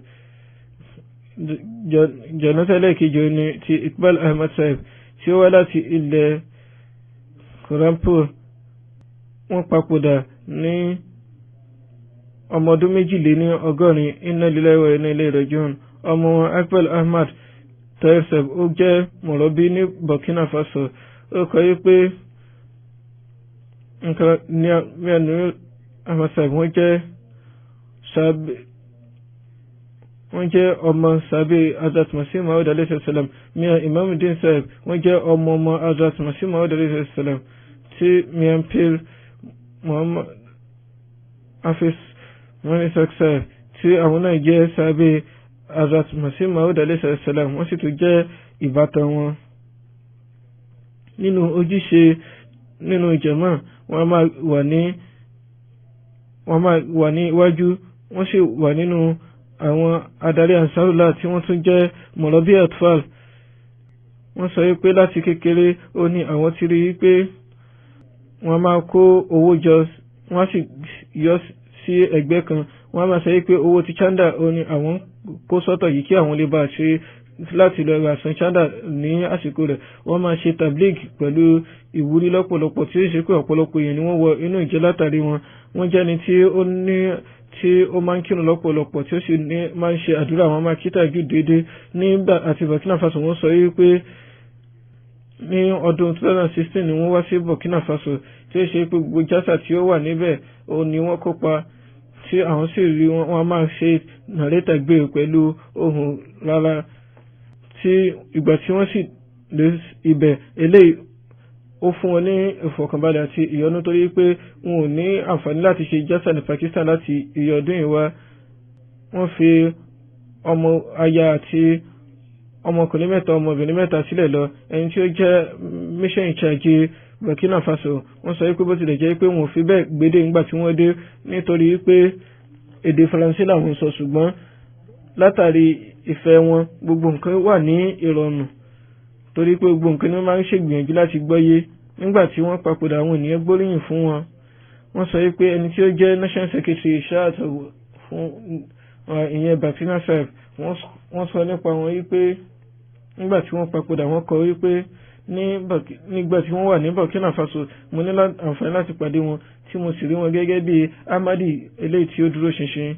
jánásà ẹlẹ́ẹ̀kejì ni ti Iqbal Ahmad Sahib tí ó wá láti ilẹ̀ Kurampur. Wọ́n papòdà ní ọmọ ọdún 82, inna lillahi wa inna ilayhi raji'un. Ọmọ wọn Iqbal Ahmad Tahir Sahib, ó jẹ́ mọ̀lọ́bí ní Burkina Faso. Ó kọ yí pé nǹkan ní Mian Ahmad Sahib, wọ́n jẹ́ ọmọ sábẹ́ Hazrat Masih Maud alayhi salam. Mian Imamuddin Sahib, wọ́n jẹ́ ọmọ ọmọ Hazrat Masih Maud alayhi salam. Tí Mian Pir Muhammad Hafiz Manisak Sahib, tí àwọn náà jẹ́ sábẹ́ Hazrat Masih Maud alayhi salam, wọ́n sì tún jẹ́ ìbátan wọn. Nínú ojúṣe nínú jàmá, wọ́n máa wà ní iwájú, wọ́n sì wà nínú àwọn adarí Ansarullah tí wọ́n tún jẹ́ mọ̀lọ́bí atfal. Wọ́n sọ pé láti kékeré ó ní àwọn ti rí i pé wọ́n máa kó owó jọ, wọ́n sì yọ sí ẹgbẹ́ kan. Wọ́n máa sọ pé owó ti chanda ó ní àwọn kó sọ́tọ̀ yìí kí àwọn lè bá ṣe láti lọ ra san chanda ní àsìkò rẹ̀. Wọ́n máa ṣe tablig pẹ̀lú ìwúrí lọ́pọ̀lọpọ̀, tí ó ṣe pé ọ̀pọ̀lọpọ̀ èèyàn ni wọ́n wọ inú ìjọ látàrí wọn. Wọ́n jẹ́ ẹni tí ó ní tí ó máa ń kírun lọ́pọ̀lọpọ̀, tí ó sì ní máa ń ṣe àdúrà, wọn máa kí tàjú déédéé. Nígbà àti Burkina Faso, wọ́n sọ wípé ní ọdún 2016 ni wọ́n wá sí Burkina Faso, tí ó ṣe pé gbogbo jásà tí ó wà níbẹ̀ ó ní wọ́n kópa, tí àwọn sì rí wọn, wọ́n máa ṣe nàrétà gbé pẹ̀lú ohùn rárá. Tí ìgbà tí wọ́n sì lé ibẹ̀, eléyìí ó fún wọn ní ìfọ̀kànbalẹ̀ àti ìyọ́nú, torí pé wọn ò ní àǹfààní láti ṣe jásà ní Pakistan láti iye ọdún yìí wá. Wọ́n fi ọmọ aya àti ọmọkùnrin mẹ́ta, ọmọbìnrin mẹ́ta sílẹ̀ lọ. Ẹni tí ó jẹ́ mission in charge Burkina Faso, wọ́n sọ pé bó tilẹ̀ jẹ́ pé wọn ò fi bẹ́ẹ̀ gbédè nígbà tí wọ́n dé, nítorí pé èdè Faransé làwọn sọ, ṣùgbọ́n látàrí ìfẹ́ wọn gbogbo nǹkan wà ní ìrọ̀rùn, torí pé gbogbo nǹkan ni wọ́n máa ń ṣègbìyànjú láti gbọ́yé. Nígbà tí wọ́n papòdà, àwọn ènìyàn gbóríyìn fún wọn. Wọ́n sọ pé ẹni tí ó jẹ́ national secretary Ishaat fún ìyẹn Burkina Sahib, wọ́n sọ nípa wọn wípé nígbà tí wọ́n papòdà, wọ́n kọ wípé nígbà tí wọ́n wà ní Burkina Faso, mo ní àǹfààní láti pàdé wọn, tí mo sì rí wọn gẹ́gẹ́ bí Ahmadi eléyìí tí ó dúró ṣinṣin.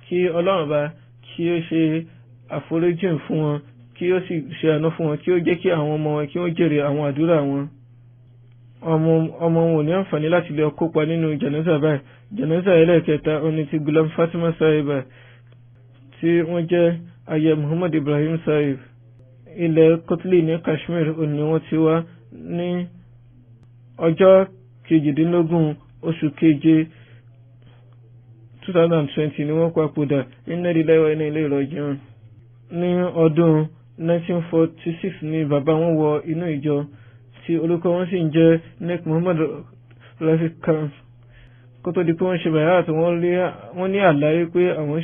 Kí Ọlọ́run bá kí ó ṣe àforíjìn fún wọn, kí ó sì ṣe àánú fún wọn, kí ó jẹ́ kí àwọn ọmọ wọn kí wọ́n jèrè àwọn àdúrà wọn. Ọmọ wọn ò ní àǹfààní láti lè kópa nínú jẹ̀nẹ́sà báyìí. Jẹ̀nẹ́sà ẹlẹ́ẹ̀kẹta oní ti Gulam Fatima Sahiba, tí wọ́n jẹ́ Aya Muhammad Ibrahim Sahib. Ilẹ̀ Kotli ní Kashmir ni wọ́n ti wá. Ní ọjọ́ 18 oṣù keje 2020 ni wọ́n papòdà. Inna lillahi wa inna ilayhi raji'un. Ní ọdún 1946 ni bàbá wọn wọ inú ìjọ tí orúkọ wọn sì ń jẹ́ Nek Muhammad Rafiq Khan. Kó tó di pé wọ́n ṣe bàyá àti wọ́n ní àlàyé pé àwọn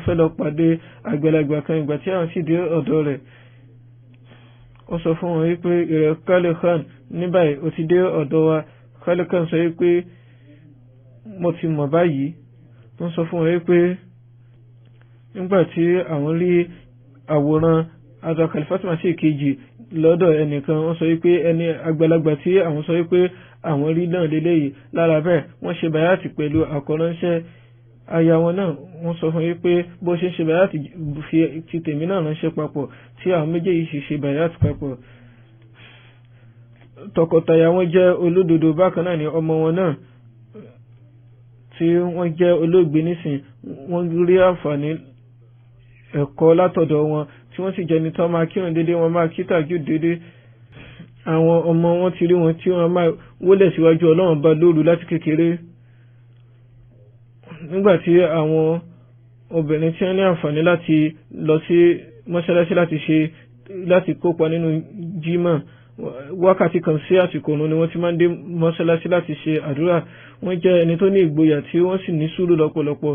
fẹ́ lọ pàdé àgbàlagbà kan. Ìgbà tí àwọn sì dé ọ̀dọ̀ rẹ̀, ó sọ fún wọn wípé ìrẹ̀ Khalil Khan, ní báyìí ó ti dé ọ̀dọ̀ wa. Khalil Khan sọ wípé mo ti mọ̀ báyìí. Wọ́n sọ fún wọn wípé nígbà tí àwọn rí àwòrán Hazrat Khalifatul Masih kejì lọ́dọ̀ ẹnìkan, wọ́n sọ wípé ẹni àgbàlagbà tí àwọn sọ wípé àwọn rí náà lélẹ́yìí. Lára bẹ́ẹ̀ wọ́n ṣe bàyàtì pẹ̀lú àkọ́ránṣẹ́ aya wọn náà. Wọ́n sọ fún wípé bó ṣe ń ṣe bàyàtì fi ti tèmi náà ránṣẹ́ papọ̀, tí àwọn méjèèjì sì ṣe bàyàtì papọ̀. Tọkọtaya wọn jẹ́ olódodo. Bákan náà ni ọmọ wọn náà tí wọ́n jẹ́ olóògbé nísìn, wọ́n rí àǹfààní ẹ̀kọ́ látọ̀dọ̀ wọn, tí wọ́n sì jẹ́ ní tán máa kírun déédéé, wọ́n máa kí tàjú déédéé. Àwọn ọmọ wọn ti rí wọn tí wọ́n máa wólẹ̀ síwájú Ọlọ́run bá lóru láti kékeré. Nígbà tí àwọn obìnrin tí wọ́n ní àǹfààní láti lọ sí mọ́ṣáláṣí láti ṣe láti kópa nínú jímọ̀, wákàtí kan sí àsìkò òun ni wọ́n ti máa ń dé mọ́ṣáláṣí láti ṣe àdúrà. Wọ́n jẹ́ ẹni tó ní ìgboyà tí wọ́n sì ní sùúrù lọ́pọ̀lọpọ̀.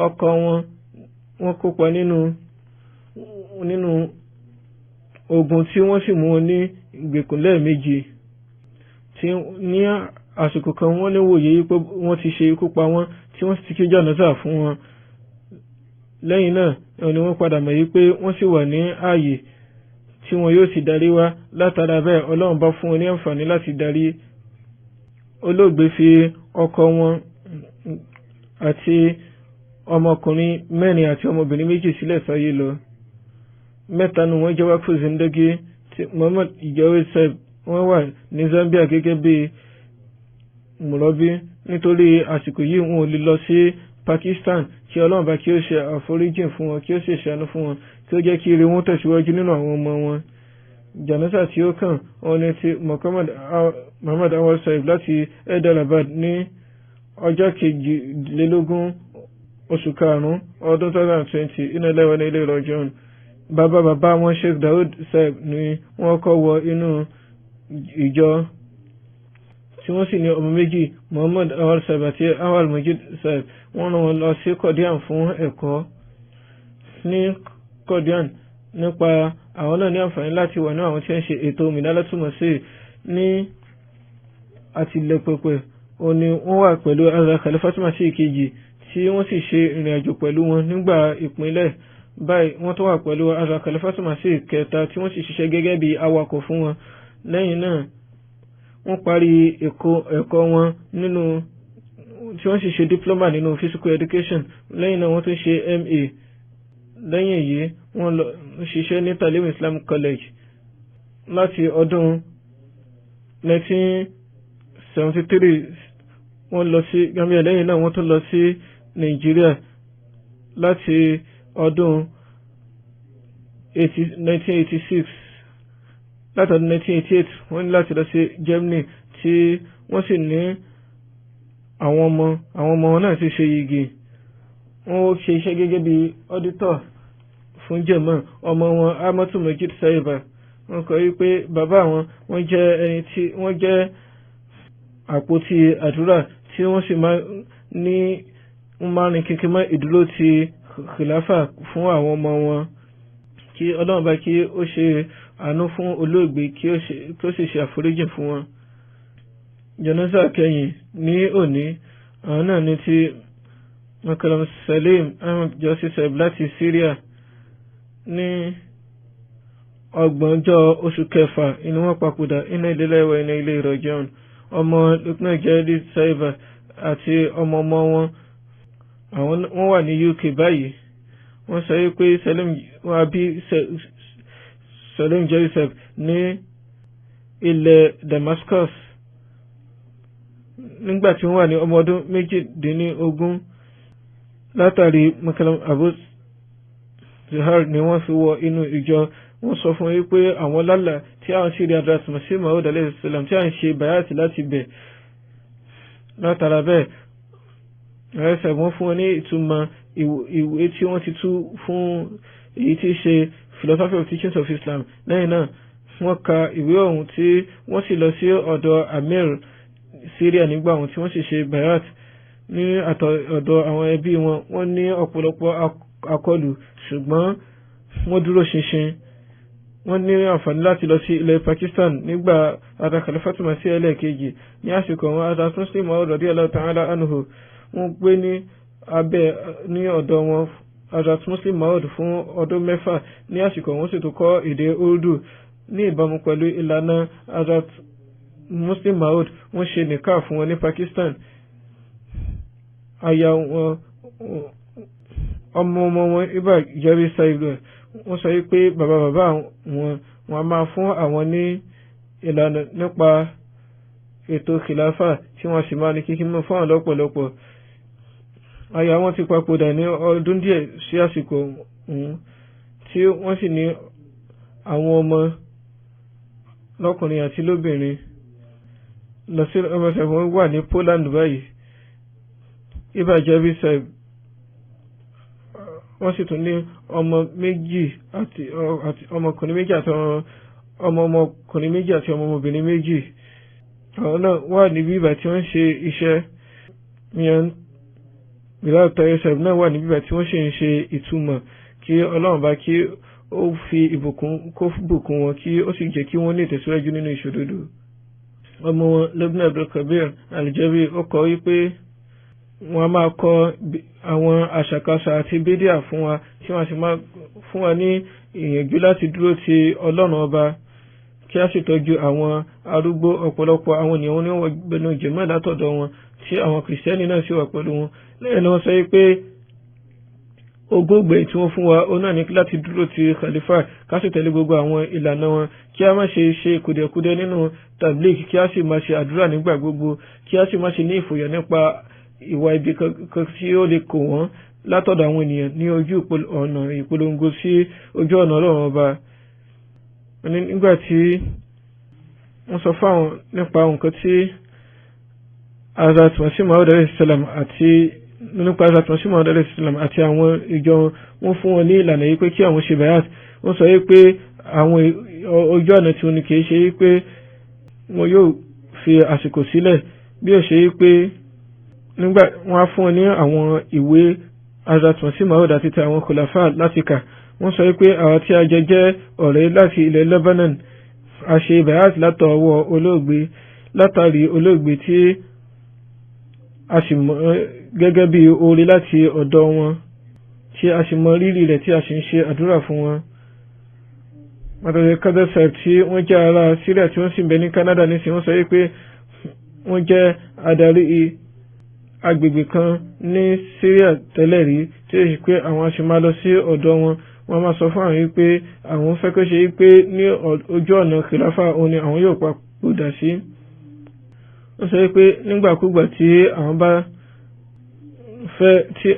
Ọkọ wọn, wọ́n kópa nínú ogun tí wọ́n sì mú wọn ní ìgbèkùn lẹ́ẹ̀mejì. Tí ní àsìkò kan wọ́n ní wòye pé wọ́n ti ṣe ikú pa wọ́n, tí wọ́n sì ti kí jánásà fún wọn. Lẹ́yìn náà ni wọ́n padà mọ̀ yí pé wọ́n sì wà ní ààyè tí wọn yóò sì darí wá. Látara bẹ́ẹ̀ Ọlọ́run bá fún wọn ní àǹfààní láti darí. Olóògbé fi ọkọ wọn àti ọmọkùnrin 4 àti ọmọbìnrin 2 sílẹ̀ sáyé lọ. 3 nù wọ́n jẹ́ Waqfu Zindagi. Tí Muhammad Jawed Sahib, wọ́n wà ní Zambia gẹ́gẹ́ bí mùrọ́bí. Nítorí àsìkò yìí wọn ò lè lọ sí Pakistan. Kí Ọlọ́run bá kí ó ṣe àforíjìn fún wọn, kí ó sì ṣàánú fún wọn, kí ó jẹ́ kí ire wọn tẹ̀síwájú nínú àwọn ọmọ wọn. Jánásà tí ó kàn òun ni ti Muhammad Awal Sahib láti Hyderabad ní ọjọ́ 22 oṣù karùn-ún ọdún 2020. Inna lillahi wa inna ilayhi raji'un. Bàbá bàbá wọn Sheikh Daoud Sahib ni wọ́n kọ́ wọ inú ìjọ, tí wọ́n sì ní ọmọ 2, Muhammad Awal Sahib àti Awal Majid Sahib. Wọ́n rán wọn lọ sí Kọ̀díàn fún ẹ̀kọ́. Ní Kọ̀díàn nípa àwọn náà ní àǹfààní láti wà ní àwọn tí ń ṣe ètò Minalatul Masih ní àtìlẹ́pẹ̀pẹ̀. Ó ní wọ́n wà pẹ̀lú Hazrat Khalifatul Masih kejì, tí wọ́n sì ṣe ìrìn àjò pẹ̀lú wọn nígbà ìpínlẹ̀. Báyìí wọ́n tó wà pẹ̀lú Hazrat Khalifatul Masih kẹta, tí wọ́n sì ṣiṣẹ́ gẹ́gẹ́ bí awakọ̀ fún wọn. Lẹ́yìn náà wọ́n parí ẹ̀kọ́ wọn nínú tí wọ́n sì ṣe diploma nínú physical education. Lẹ́yìn náà wọ́n tún ṣe MA. Lẹ́yìn èyí wọ́n lọ ṣiṣẹ́ ní Talim Islam College láti ọdún 1973. Wọ́n lọ sí Gambia. Lẹ́yìn náà wọ́n tún lọ sí Nàìjíríà láti ọdún 1986. Láti ọdún 1988 wọ́n ní láti lọ sí Germany, tí wọ́n sì ní àwọn ọmọ wọn náà ti ṣe yege. Wọ́n ṣe iṣẹ́ gẹ́gẹ́ bí auditor fún jẹ̀mọ́. Ọmọ wọn Amatu Majid Saiba, wọ́n kọ wípé bàbá wọn wọ́n jẹ́ ẹni tí wọ́n jẹ́ àpótí àdúrà, tí wọ́n sì máa ní wọ́n máa rìn kíkí mọ́ ìdúró ti khilafa fún àwọn ọmọ wọn. Kí Ọlọ́run bá kí ó ṣe àánú fún olóògbé, kí ó sì ṣe àforíjì fún wọn. Jánásà kẹyìn ní òní, àwọn náà ní ti Makalam Salim Ahmed Joseph Sahib láti Syria. Ní 30 oṣù kẹfà inú wọn papòdà. Inna lillahi wa inna ilayhi raji'un. Ọmọ Lukman Jẹ́lí Saiba àti ọmọ ọmọ wọn, àwọn wọ́n wà ní UK báyìí. Wọ́n sọ wípé Salim wọ́n bí Salim Joseph ní ilẹ̀ Damascus nígbà tí wọ́n wà ní ọmọ ọdún 18. Látàrí Makalam Abu Zuhair ni wọ́n fi wọ inú ìjọ. Wọ́n sọ fún wípé àwọn lálà tí àwọn sì rí Hazrat Masih Maud alayhi salam tí à ń ṣe bayat láti bẹ̀. Látara bẹ́ẹ̀, ẹsẹ̀ wọ́n fún wọn ní ìtumọ̀ ìwé tí wọ́n ti tú fún èyí tí í ṣe Philosophy of Teachings of Islam. Lẹ́yìn náà wọ́n ka ìwé ọ̀hún tí wọ́n sì lọ sí ọ̀dọ̀ Amir Syria nígbà ọ̀hún tí wọ́n sì ṣe bayat ní ọ̀dọ̀ àwọn ẹbí wọn. Wọ́n ní ọ̀pọ̀lọpọ̀ akọlù, ṣùgbọ́n wọ́n dúró ṣinṣin. Wọ́n ní àǹfààní láti lọ sí ilẹ̀ Pakistan nígbà Hazrat Khalifatu Masih ẹlẹ́ẹ̀kejì. Ní àsìkò wọn, Hazrat Muslim Maud radiyallahu ta'ala anhu wọ́n gbé ní abẹ́ ní ọ̀dọ̀ wọn Hazrat Muslim Maud fún ọdún 6. Ní àsìkò wọn sì tún kọ́ èdè Urdu ní ìbámu pẹ̀lú ìlànà Hazrat Muslim Maud. Wọ́n ṣe nìka fún wọn ní Pakistan. Aya wọn, ọmọ ọmọ wọn Ibà Jẹ́rí Saib, wọ́n sọ pé bàbá bàbá wọn wọn máa fún àwọn ní ìlànà nípa ètò kìláfà tí wọ́n sì máa ní kíkí mọ́ fún àwọn lọ́pọ̀lọpọ̀. Aya wọn ti papòdà ní ọdún díẹ̀ sí àsìkò ọ̀hún, tí wọ́n sì ní àwọn ọmọ lọ́kùnrin àti lóbìnrin. Nasir Ahmed wọ́n wà ní Poland báyìí. Ibà Jẹ́rí Saib wọ́n sì tún ní ọmọ méjì àti ọmọkùnrin méjì àti ọmọ ọmọkùnrin méjì àti ọmọ ọmọbìnrin méjì. Àwọn náà wà níbí ìgbà tí wọ́n ń ṣe iṣẹ́ yẹn. Bilal Tayo Saib náà wà níbí ìgbà tí wọ́n sì ń ṣe ìtumọ̀. Kí Ọlọ́run bá kí ó fi ìbùkún kó bùkún wọn, kí ó sì jẹ́ kí wọ́n ní ìtẹ̀síwájú nínú ìṣòdodo. Ọmọ wọn Lubna Abdulkabir Aljabi ó kọ wípé wọ́n á máa kọ àwọn àṣàkáṣà àti bídíà fún wa, tí wọ́n sì máa fún wa ní ìyànjú láti dúró ti Ọlọ́run ọba, kí a sì tọ́jú àwọn arúgbó. Ọ̀pọ̀lọpọ̀ àwọn ènìyàn ní wọ́n gbẹnu jẹ̀mọ́ látọ̀dọ̀ wọn, tí àwọn kìrìsìtẹ́nì náà sì wà pẹ̀lú wọn. Lẹ́yìn náà wọ́n sọ pé ogógbè tí wọ́n fún wa ó náà ní láti dúró ti khalifa, ká sì tẹ̀lé gbogbo àwọn ìlànà wọn, kí a má ṣe ṣe kùdẹ̀kudẹ nínú tabligh, kí a sì má ṣe àdúrà nígbà gbogbo, kí a sì má ṣe ní ìfòyà nípa ìwà ibi kankan tí ó lè kó wọn látọ̀dọ̀ àwọn ènìyàn ní ojú ọ̀nà ìpolongo sí ojú ọ̀nà Ọlọ́run ọba. Nígbà tí wọ́n sọ fáwọn nípa nǹkan tí Hazrat Masih Maud alayhi salam àti nípa Hazrat Masih Maud alayhi salam àti àwọn ìjọ wọn, fún wọn ní ìlànà yìí pé kí àwọn ṣe bayat. Wọ́n sọ yìí pé àwọn ojú ọ̀nà tí wọn ní kì í ṣe yìí pé wọn yóò fi àsìkò sílẹ̀, bí ó ṣe yìí pé nígbà wọ́n á fún wọn ní àwọn ìwé Hazrat Masih Maud àti ti àwọn khulafa láti kà. Wọ́n sọ pé àwọn tí a jẹ jẹ́ ọ̀rẹ́ láti ilẹ̀ Lebanon, a ṣe bayat látọwọ́ olóògbé, látàrí olóògbé tí a sì mọ̀ gẹ́gẹ́ bí oore láti ọ̀dọ̀ wọn, tí a sì mọ rírì rẹ̀, tí a sì ń ṣe àdúrà fún wọn. Pàtàkì Kader Saib tí wọ́n jẹ́ ará Syria tí wọ́n sì ń bẹ ní Canada nísìnyí, wọ́n sọ pé wọ́n jẹ́ adarí agbègbè kan ní Syria tẹ́lẹ̀ rí, tí ó sì pé àwọn a sì máa lọ sí ọ̀dọ̀ wọn. Wọ́n máa sọ fún àwọn wípé àwọn fẹ́ kó ṣe wípé ní ojú ọ̀nà kìláfà òun ni àwọn yóò papòdà sí. Wọ́n sọ wípé nígbàkúgbà tí àwọn bá fẹ́, tí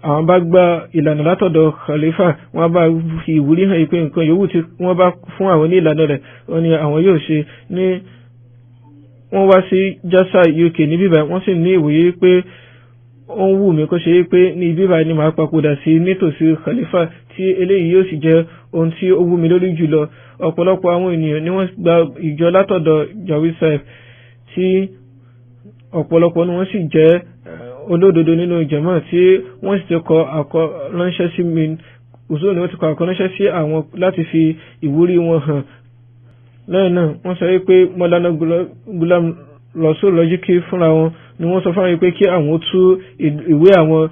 àwọn bá gba ìlànà látọ̀dọ̀ khalifa, wọ́n bá fi ìwúrí hàn pé nǹkan yòówù tí wọ́n bá fún àwọn ní ìlànà rẹ̀ òun ni àwọn yóò ṣe. Ní wọ́n wá sí Jasa UK ní bíbá, wọ́n sì ní ìwòye pé ó ń wù mí kó ṣe pé ní bíbá ni màá papòdà sí nítòsí khalifa, tí eléyìí yóò sì jẹ́ ohun tí ó wú mi lórí jùlọ. Ọ̀pọ̀lọpọ̀ àwọn ènìyàn ni wọ́n gba ìjọ látọ̀dọ̀ Jawi Saib, tí ọ̀pọ̀lọpọ̀ ni wọ́n sì jẹ́ olódodo nínú ìjọmọ́, tí wọ́n sì ti kọ àkọ ránṣẹ́ sí mi. Òṣèlú ni wọ́n ti kọ àkọ ránṣẹ́ sí àwọn láti fi ìwúrí wọn hàn. Lẹ́yìn náà wọ́n sọ wípé Mọ́lánà Gulam Rasul Lọ́jíkì fúnra wọn ni wọ́n sọ fún àwọn pé kí àwọn tú ìwé àwọn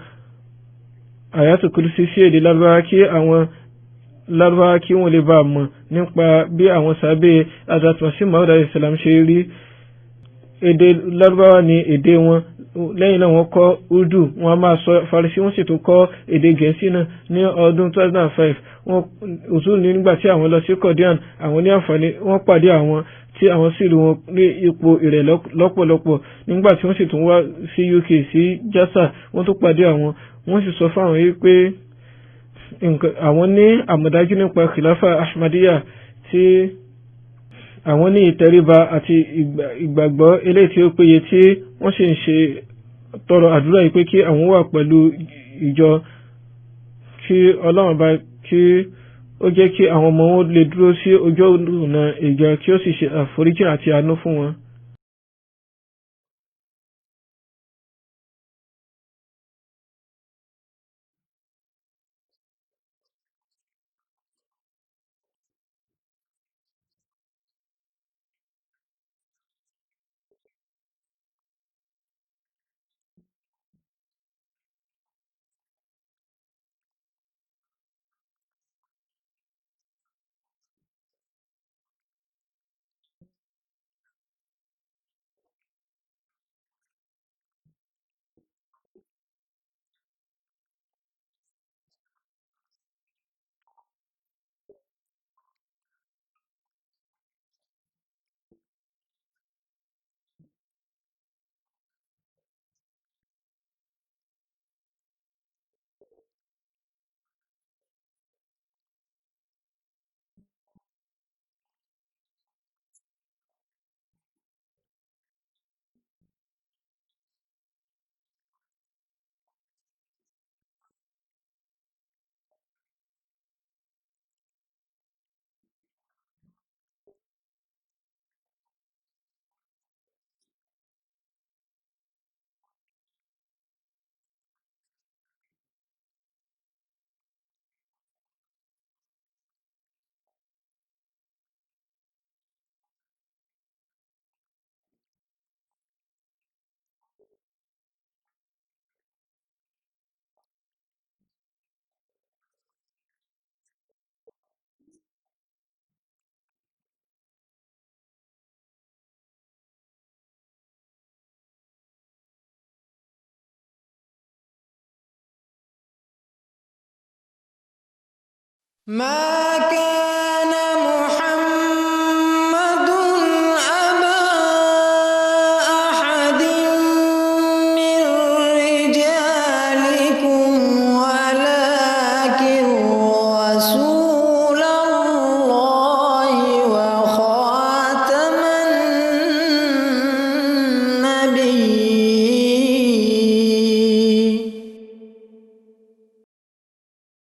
Ayatul Kursi sí èdè Lárúbáwá, kí àwọn Lárúbáwá kí wọ́n lè bá a mọ̀ nípa bí àwọn sábẹ́ Hazrat Masih Maud alayhi salam ṣe rí. Èdè Lárúbáwá ni èdè wọn. Lẹ́yìn náà wọ́n kọ́ Urdu, wọ́n a máa sọ Farisi, wọ́n sì tún kọ́ èdè Gẹ̀ẹ́sì náà. Ní ọdún 2005 wọ́n òtún ní nígbà tí àwọn lọ sí Kọ̀díàn, àwọn ní àǹfààní wọ́n pàdé àwọn tí àwọn sì rí wọn ní ipò ìrẹ̀ lọ́pọ̀lọpọ̀. Nígbà tí wọ́n sì tún wá sí UK sí Jasa, wọ́n tún pàdé àwọn, wọ́n sì sọ fáwọn yìí pé Àwọn ní àmọ̀dájú nípa Khilafa Ahmadiyya tí àwọn ní ìtẹríba àti ìgbàgbọ́ eléyìí tí ó péye, tí wọ́n sì ń ṣe tọrọ àdúrà yìí pé kí àwọn wà pẹ̀lú ìjọ, kí Ọlọ́run bá kí ó jẹ́ kí àwọn ọmọ wọn lè dúró sí ojú ọ̀nà ìjọ, kí ó sì ṣe àforíjì àti àánú fún wọn. ما كان